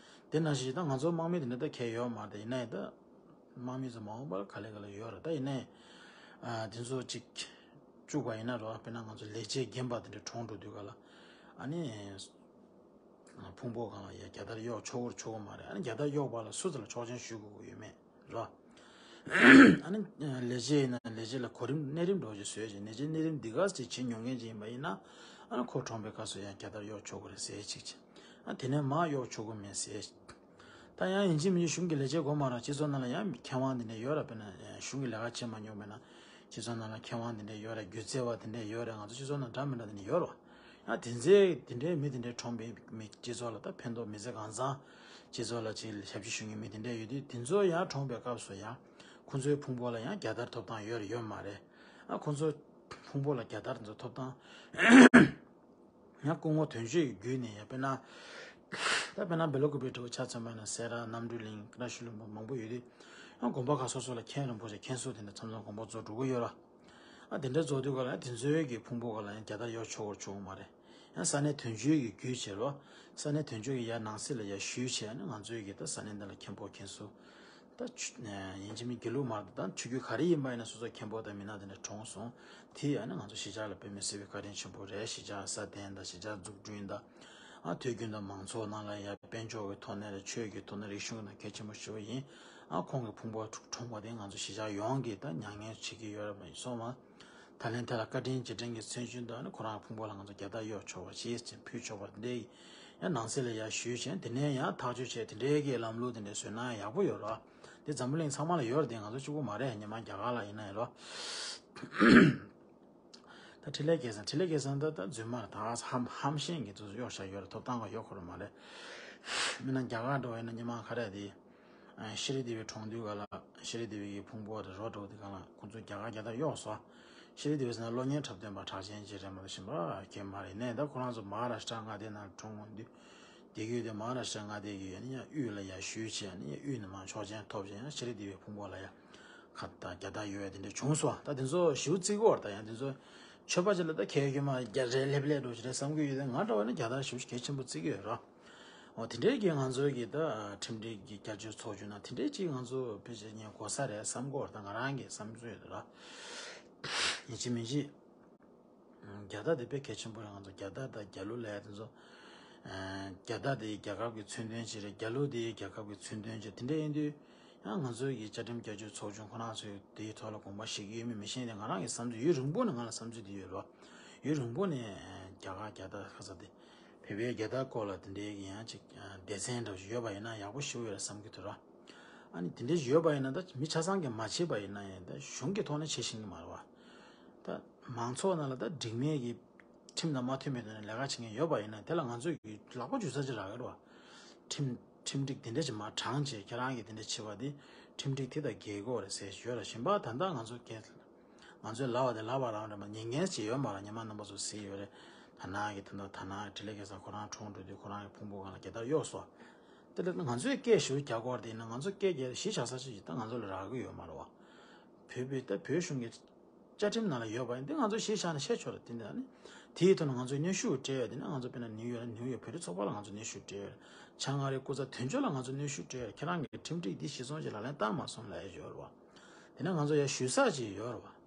དེ་ནང་བཞིན་ད་ང་ཚོ་དམག་མི་དེ་འདྲ་ད་གལ་ཡོད་མ་རེད་ད་ཡིན་ན་ཡང་ད། དམག་མི་ཚོ་མ་འོངས་པར་ག་ལེ་ག་ལེ་ཡོད་རེད་ད་ཡིན་ནའི། ཨ་དེ་ཚོ་ཅིག་བཅུག་པ་ཡིན་ན་རོ་དཔེར་ན་ང་ཚོ་ལས་བྱེད་རྒན་པ་དེ་འདྲ་གྲོངས་འགྲོ་དུས་ག་ལ་ཨ་ནི་ཕུང་པོ་སྒང་ལ་ཡ་རྒྱལ་དར་གཡོག་ཆོག་གི་རེད་ཆོག་གི་མ་རེད། ཨ་ནི་རྒྱལ་དར་གཡོག་པ་ལ་སུ་ཚོ་ལ་ཆོག་མཆན་ཞུ་དགོས་ཀྱི་ཡོད་མེད་རོ། ཨ་ནི་ལས་བྱེད་ཡིན་ན་ལས་བྱེད་ལ་གོ་རིམ་གནས་རིམ་འདྲ་བོ་ཅིག་བཟོས་ཅིག་ལས་བྱེད་གནས་རིམ་འདི་ག་ཅིག་བྱེད་མྱོང་མཁན་ཅིག་ཡིན་པ་ཡིན་ན་ཨ་ནི་ཁོ་གྲོངས་པའི་སྐབས་སུ་ཡང་རྒྱལ་དར་གཡོག་ཆོག་གི་རེད་ཟེར་ཅིག་ཅིག་ཨ་དེ་ནས་མར་གཡོག་ཆོག་གི་མེད་ཟེར། ད་ཡང་ཡིན་གཅིག་མིན་གཅིག་གཞུང་གི་ལས་བྱེད་དགོས་མ་རེད། སྤྱི་ཚོགས་ནང་ལ་ཡང་མཁས་དབང་དེ་འདྲ་ཡོད་རེད། དཔེར་ན་གཞུང་གི་ལས་ཀ་བྱེད་མ་མྱོང་བས་ན་སྤྱི་ཚོགས་ནང་ལ་མཁས་དབང་དེ་འདྲ་ཡོད་རེད། སྒྱུ་རྩལ་བ་དེ་འདྲ་ཡོད་རེད། ང་ཚོ་སྤྱི་ཚོགས་ནང་འདྲ་མི་འདྲ་དེ་འདྲ་ཡོད་རེད། ཡང་དེ་ཚོའི་དེ་འདྲའི་མི་དེ་འདྲའི་གྲོངས་པའི་མི་སྤྱི་ཚོགས་ལ་ད་ཕན་ཐོགས་མི་ཚེ་གང་ཚང་སྤྱི་ཚོགས་ལ་ཅིག་ཞབས་ཕྱི་ཞུ་མཁན་མི་དེ་འདྲ་ཡོད་དུས་དེ་ཚོ་ཡང་གྲོངས་པའི་སྐབས་སུ་ཡང་ཁོང་ཚོའི་ཕུང་པོ་ལ་ཡང་རྒྱལ་དར་ཐོབ་ཐང་ཡོད་རེད་ཡོད་མ་རེད། ཨ་ཁོང་ཚོ་ཕུང་པོ་ལ་རྒྱལ་དར་ཚོ་ཐོབ་ཐང་ཡང་སྐུ་ངོ་དོན་གཅོད་ཀྱི་བརྒྱུད་ནས་ཡང་དཔེར་ན། ད་དཔེར་ན་བེ་ལོ་ཀུ་པེ་གྲོ་ཆ་ཚང་མ་ན་སེ་ར་རྣམ་གྲོལ་གླིང་བཀྲ་ཤིས་ལྷུན་པོ་མང་པོ་ཡོད་དུས། ཡང་དགོན་པ་ཁག་སོ་སོ་ལ་མཁན་རིན་པོ་ཆེ་མཁན་ཟུར་དེ་འདྲ་མཚམས་མཚམས་དགོངས་པ་རྫོགས་འགྲོ་གི་ཡོད་ར། ཨ་དེ་འདྲ་རྫོགས་དུས་ག་ལ་དེ་ཚོའི་གི་ཕུང་པོ་ག་ལ་ཡང་རྒྱལ་དར་གཡོག་ཆོག་གི་རེད་ཆོག་གི་མ་རེད། ཡང་ས་གནས་དོན་གཅོད་ཀྱི་བརྒྱུད་བྱས་རོ། ས་གནས་དོན་གཅོད་ཀྱི་ཡར་ནང་གསེས་ལ་ཡར་ཞུས་བྱས་ཨ་ནི་ང་ཚོའི་གི་ད་ས་གནས་འདི་ལ་མཁན་པོ་མཁན་ཟུར། ད་ཆུ་ཡིན་གཅིག་མིན་དགེ་ལུགས་མ་རེད་ད་ཆོས་བརྒྱུད་ག་རེ་ཡིན་པ་ཡིན་ན་སོ་སོ་མཁན་པོ་དང་མི་སྣ་དེ་འདྲ་གྲོངས་སོང་། དེ་ཨ་ནི་ང་ཚོ་གཞིས་ཆགས་ལ་དཔེ་མི་སྲིད་པའི་བཀའ་དྲིན་ཆེན་པོ་རེད། གཞིས་ཆགས་སྲ་བརྟན་དང་གཞིས་ཆགས་འཛུགས་སྐྲུན་དང་། ཨ་དུས་རྒྱུན་དུ་མང་ཚོགས་ནང་ལ་ཡ་དཔལ་འབྱོར་གྱི་ཐོག་ནས་རེད། ཆོས་ཀྱི་ཐོག་ནས་རིག་གཞུང་གི་ནང་གལ་ཆེན་པོ་ཞེ་པོ་ཡིན། ཨ་ཁོང་གི་ཕུང་པོ་གྲོངས་པ་དེ་ང་ཚོ་གཞིས་ཆགས་ཡོངས་ཀྱིས་ད་མྱ་ངན་བྱེད་ཀྱི་ཡོད་རེད་མ་ཡིན་སོང་བ། ད་ལན་དེ་ལ་བཀའ་དྲིན་རྗེས་དྲན་གྱི་མཚན་བྱོན་དུ་ཨ་ནི་ཁོ་རང་ཕུང་པོ་ལ་ང་ཚོ་རྒྱལ་དར་གཡོག་ཆོག་པ་ཅེས་ཕུལ་ཆོག་པ་འདི་ཡང་ནང་གསེས་ལ་ཡར་ཞུས་བྱས་དེ་ནས་ཡང་ཐག་གཅོད་བྱས་དེ་འདྲའི་གི་ལམ་ལུགས་དེ་འདྲ་བཟོས་ན་ཡག་པོ་ཡོད་རེད། འདི་འཛམ་བུ་གླིང་ཚང་མ་ལ་ཡོད་རེད་དེ་ང་ཚོ་གཅིག་པུ་མ་རེད། སྔོན་མ་རྒྱ་གར་ལ་ཡིན་ན་ཡིན་རོ། ད་འཕྲིན་ལས་སྐལ་བཟང་འཕྲིན་ལས་སྐལ་བཟང་ད་ད་རྫུན་མ་རེད། ད་ཧམ་ཧམ་ཤེད་ཀྱི་ཚོ་གཡོག་བཞག་ཡོད་རེད། ཐོབ་ཐང་ག་ཡོད་ཁོ་རང་མ་རེད། མིན་ན་རྒྱ་གར་འགྲོ་བ་ཡིན་ན་ཉི་མ་ཁ་རེ་དེ། ཤེས་རིག་སྡེ་བའི་གྲོང་སྡེ་ག་ལ། ཤེས་རིག་སྡེ་བའི་གི་ཕུང་པོ་དང་རོ་འགྲོ་དེ་ག་ལ་ཁོང་ཚོ་རྒྱ་གར་རྒྱལ་དར་གཡོགས་སོ། ཤེས་རིག་སྡེ་བའི་ཟེར་ན་གློག་བརྙན་འཁྲབ་སྟོན་པ་གྲགས་ཅན་ཅིག་རེད་མ་གཏོགས་གཞན་པ་གང་མ་རེད། ནས་ད་ཁོ་རང་ཚོ་མ་ཧཱ་རཱ་ཤྲ་མངའ་སྡེ་ནང་གྲོངས་འོང་དུས། དེ་གུས་དེ་མ་ཧཱ་རཱ་ཤྲ་མངའ་སྡེ་གི་ཡ་ནི་ཡང་དབུས་ལ་ཡ་ཞུས་བྱས་ནི་ཡང་དབུས་ནས་མ་ཆོག་མཆན་ཐོབ་བྱས་ཡང་ཤེས་རིག་སྡེ་བའི་ཕུང་པོ་ལ་ཡ་ཁ་ད་རྒྱལ་དར་གཡོགས་ཡ་དེ་འདྲ་བྱུང་སོང་། ད་དེ་ཚོ་ཞིའུ་བརྩི་གི་ཡོད་རེད། ད་ཡང་དེ་ཚོ་ཆོས་པ་ཅིག་ལ་ད་ཁྱེད་ཀྱི་མ་རྒྱ་རེ་ལེབ་ལེབ་འགྲོ་ཞིག་རེད་བསམ་གི་ཡོད་དེ། ང་འདྲ་བ་ནི་རྒྱལ་དར་ཞིའུ་གལ་ཆེན་པོ་བརྩི་གི་ཡོད་ར། འོ་དེ་འདྲའི་གི་ང་ཚོའི་གི་ད་ཁྲིམས་སྒྲིག་གི་བསྐྱར་བཅོས་ཚོགས་རྒྱུ་ན་དེ་འདྲའི་ཅིག་ང་ཚོ་ཕལ་ཆེར་ཉན་དགོས་ས་རེད་བསམ་གི་ཡོད་རེད། ད་ང་རང་གི་བསམ་ཚུལ་ཡོད་ར། ཡིན་གཅིག་མིན་གཅིག་རྒྱལ་དར་དེ་དཔེ་གལ་ཆེན་པོ་རེད། ང་ཚོ་རྒྱལ་དར་དང་རྒྱལ་གླུ་ལབ་ཡ་དེ་ཚོ། རྒྱལ་དར་དེ་རྒྱལ་ཁབ་ཀྱི་མཚོན་དོན་ཅིག་རེད། རྒྱལ་གླུ་དེ་རྒྱལ་ཁབ་ཀྱི་མཚོན་དོན་ཅིག་དེ་འདྲ་ཡིན་དུས། ཡང་ང་ཚོའི་གི་བཅའ་ཁྲིམས་བསྐྱར་བཅོས་ཚོགས་ཆུང་ཁོ་རང་ཚོས་དེའི་ཐོག་ལ་དགོངས་པ་བཞེས་ཀྱི་ཡོད་མེད་མི་ཤེས་ཏེ། ང་རང་གི་བསམ་ཚུལ་ཡུན་རིང་པོ་ནས་ང་ལ་བསམ་ཚུལ་དེ་ཡོད་རེད་བ། ཡུན་རིང་པོ་ནས་རྒྱ་གར་རྒྱལ་དར་ཁ་ས་དེ། བོད་པའི་རྒྱལ་དར་སྐོར་ལ་དེ་འདྲའི་གི་ཡང་ཅིག་སྡེ་ཚན་འདྲ་བོ་ཞིག་ཡོད་པ་ཡིན་ན་ཡག་པོ་ཞེ་པོ་ཡོད་རེད་བསམ་གྱི་འདུག་ར། ཨ་ནི་དེ་འདྲའི་ཞིག་ཡོད་པ་ཡིན་ན་ད་མི་ཆ་ཚང་གིས་མ་བྱས་པ་ཡིན་ན་ཡང་ད་གཞུང་གི་ཐོག་ནས་བྱེད་ཤེས་ཀྱི་མ་རེད་བ། ད་མང་ཚོགས་ནང་ལ་ད་འགྲིག་མེད་ཀྱི་ཁྲིམས་དང་མ་མཐུན་པའི་ཐོག་ནས་ལས་ཀ་བྱེད་མཁན་ཡོད་པ་ཡིན་ན་དེ་ལ་ང་ཚོས་ཀྱི་ལག་པ་འཇུ་ས་ཅིག་རག་གི་རེད་བ། ཁྲིམས་ཁྲིམས་སྒྲིག་དེ་འདྲ་ཅིག་མར་དྲངས་བྱས་ཁྱེད་རང་གིས་དེ་འདྲ་བྱེད་པ་དེ་ཁྲིམས་སྒྲིག་དེ་དང་འགལ་གྱི་ཡོད་རེད་ཟེར་ཞུ་ཡ་ར། གཞན་པ་ད་ལྟ་ང་ཚོ་གལ་ང་ཚོའི་ལབ་པ་དེ་ལབ་པ་རང་རེད་མ། ཉན་མཁན་ཅིག་ཡོད་མ་རེད། ཉི་མ་རྣམ་པ་ཚོ་གཟིགས་ཡོད་རེད། ད་ནང་གི་ད་ལྟ་ད་ནང་འཕྲིན་ལས་སྐལ་བཟང་ཁོ་རང་གྲོངས་འགྲོ་དུས་ཁོ་རང་གི་ཕུང་པོ་སྒང་ལ་རྒྱལ་དར་གཡོགས་སོང་། དེ་ལ་ང་ཚོས་སྐད་ཞུ་རྒྱག་དགོས་རེད་དེ་ཡིན་ན་ང་ཚོ་སྐད་རྒྱག་གཞི་བཞག་ས་ཅིག་ད་ང་ཚོ་ལ་རག་གི་ཡོད་མ་རེད་བ། བོད་པའི་ད་བོད་གཞུང་གི་བཅའ་ཁྲིམས་ནང་ལ་ཡོད་པ་ཡིན་དེ་ང་ཚོ་གཞི་བཞག་ནས་བཤད་ཆོག་རེད། དེ་འདྲ་ནི་དེའི་ཐོག་ནས་ང་ཚོས་གནོན་ཤུགས་སྤྲད་ཡོད་དེ་ནི་ང་ཚོ་དཔེར་ན་ནིའུ་ཡོག་ནིའུ་ཡོག་བོད་རིགས་ཚོགས་པ་ལ་ང་ཚོ་གནོན་ཤུགས་སྤྲད་ཡོད་རེད། བྱང་ཨ་རིའི་སྐུ་ཚབ་དོན་གཅོད་ལ་ང་ཚོ་གནོན་ཤུགས་སྤྲད་ཡོད་རེད། ཁྱེད་རང་གི་ཁྲིམས་སྒྲིག་འདི་གཞི་བཟུང་བྱས་ལག་ལེན་བསྟར་མ་སོང་ལབ་ཡ་ཡོད་རེད་བ། དེ་ནས་ང་ཚོ་ཡར་ཞུ་ས་ཅིག་ཡོད་རེད་བ།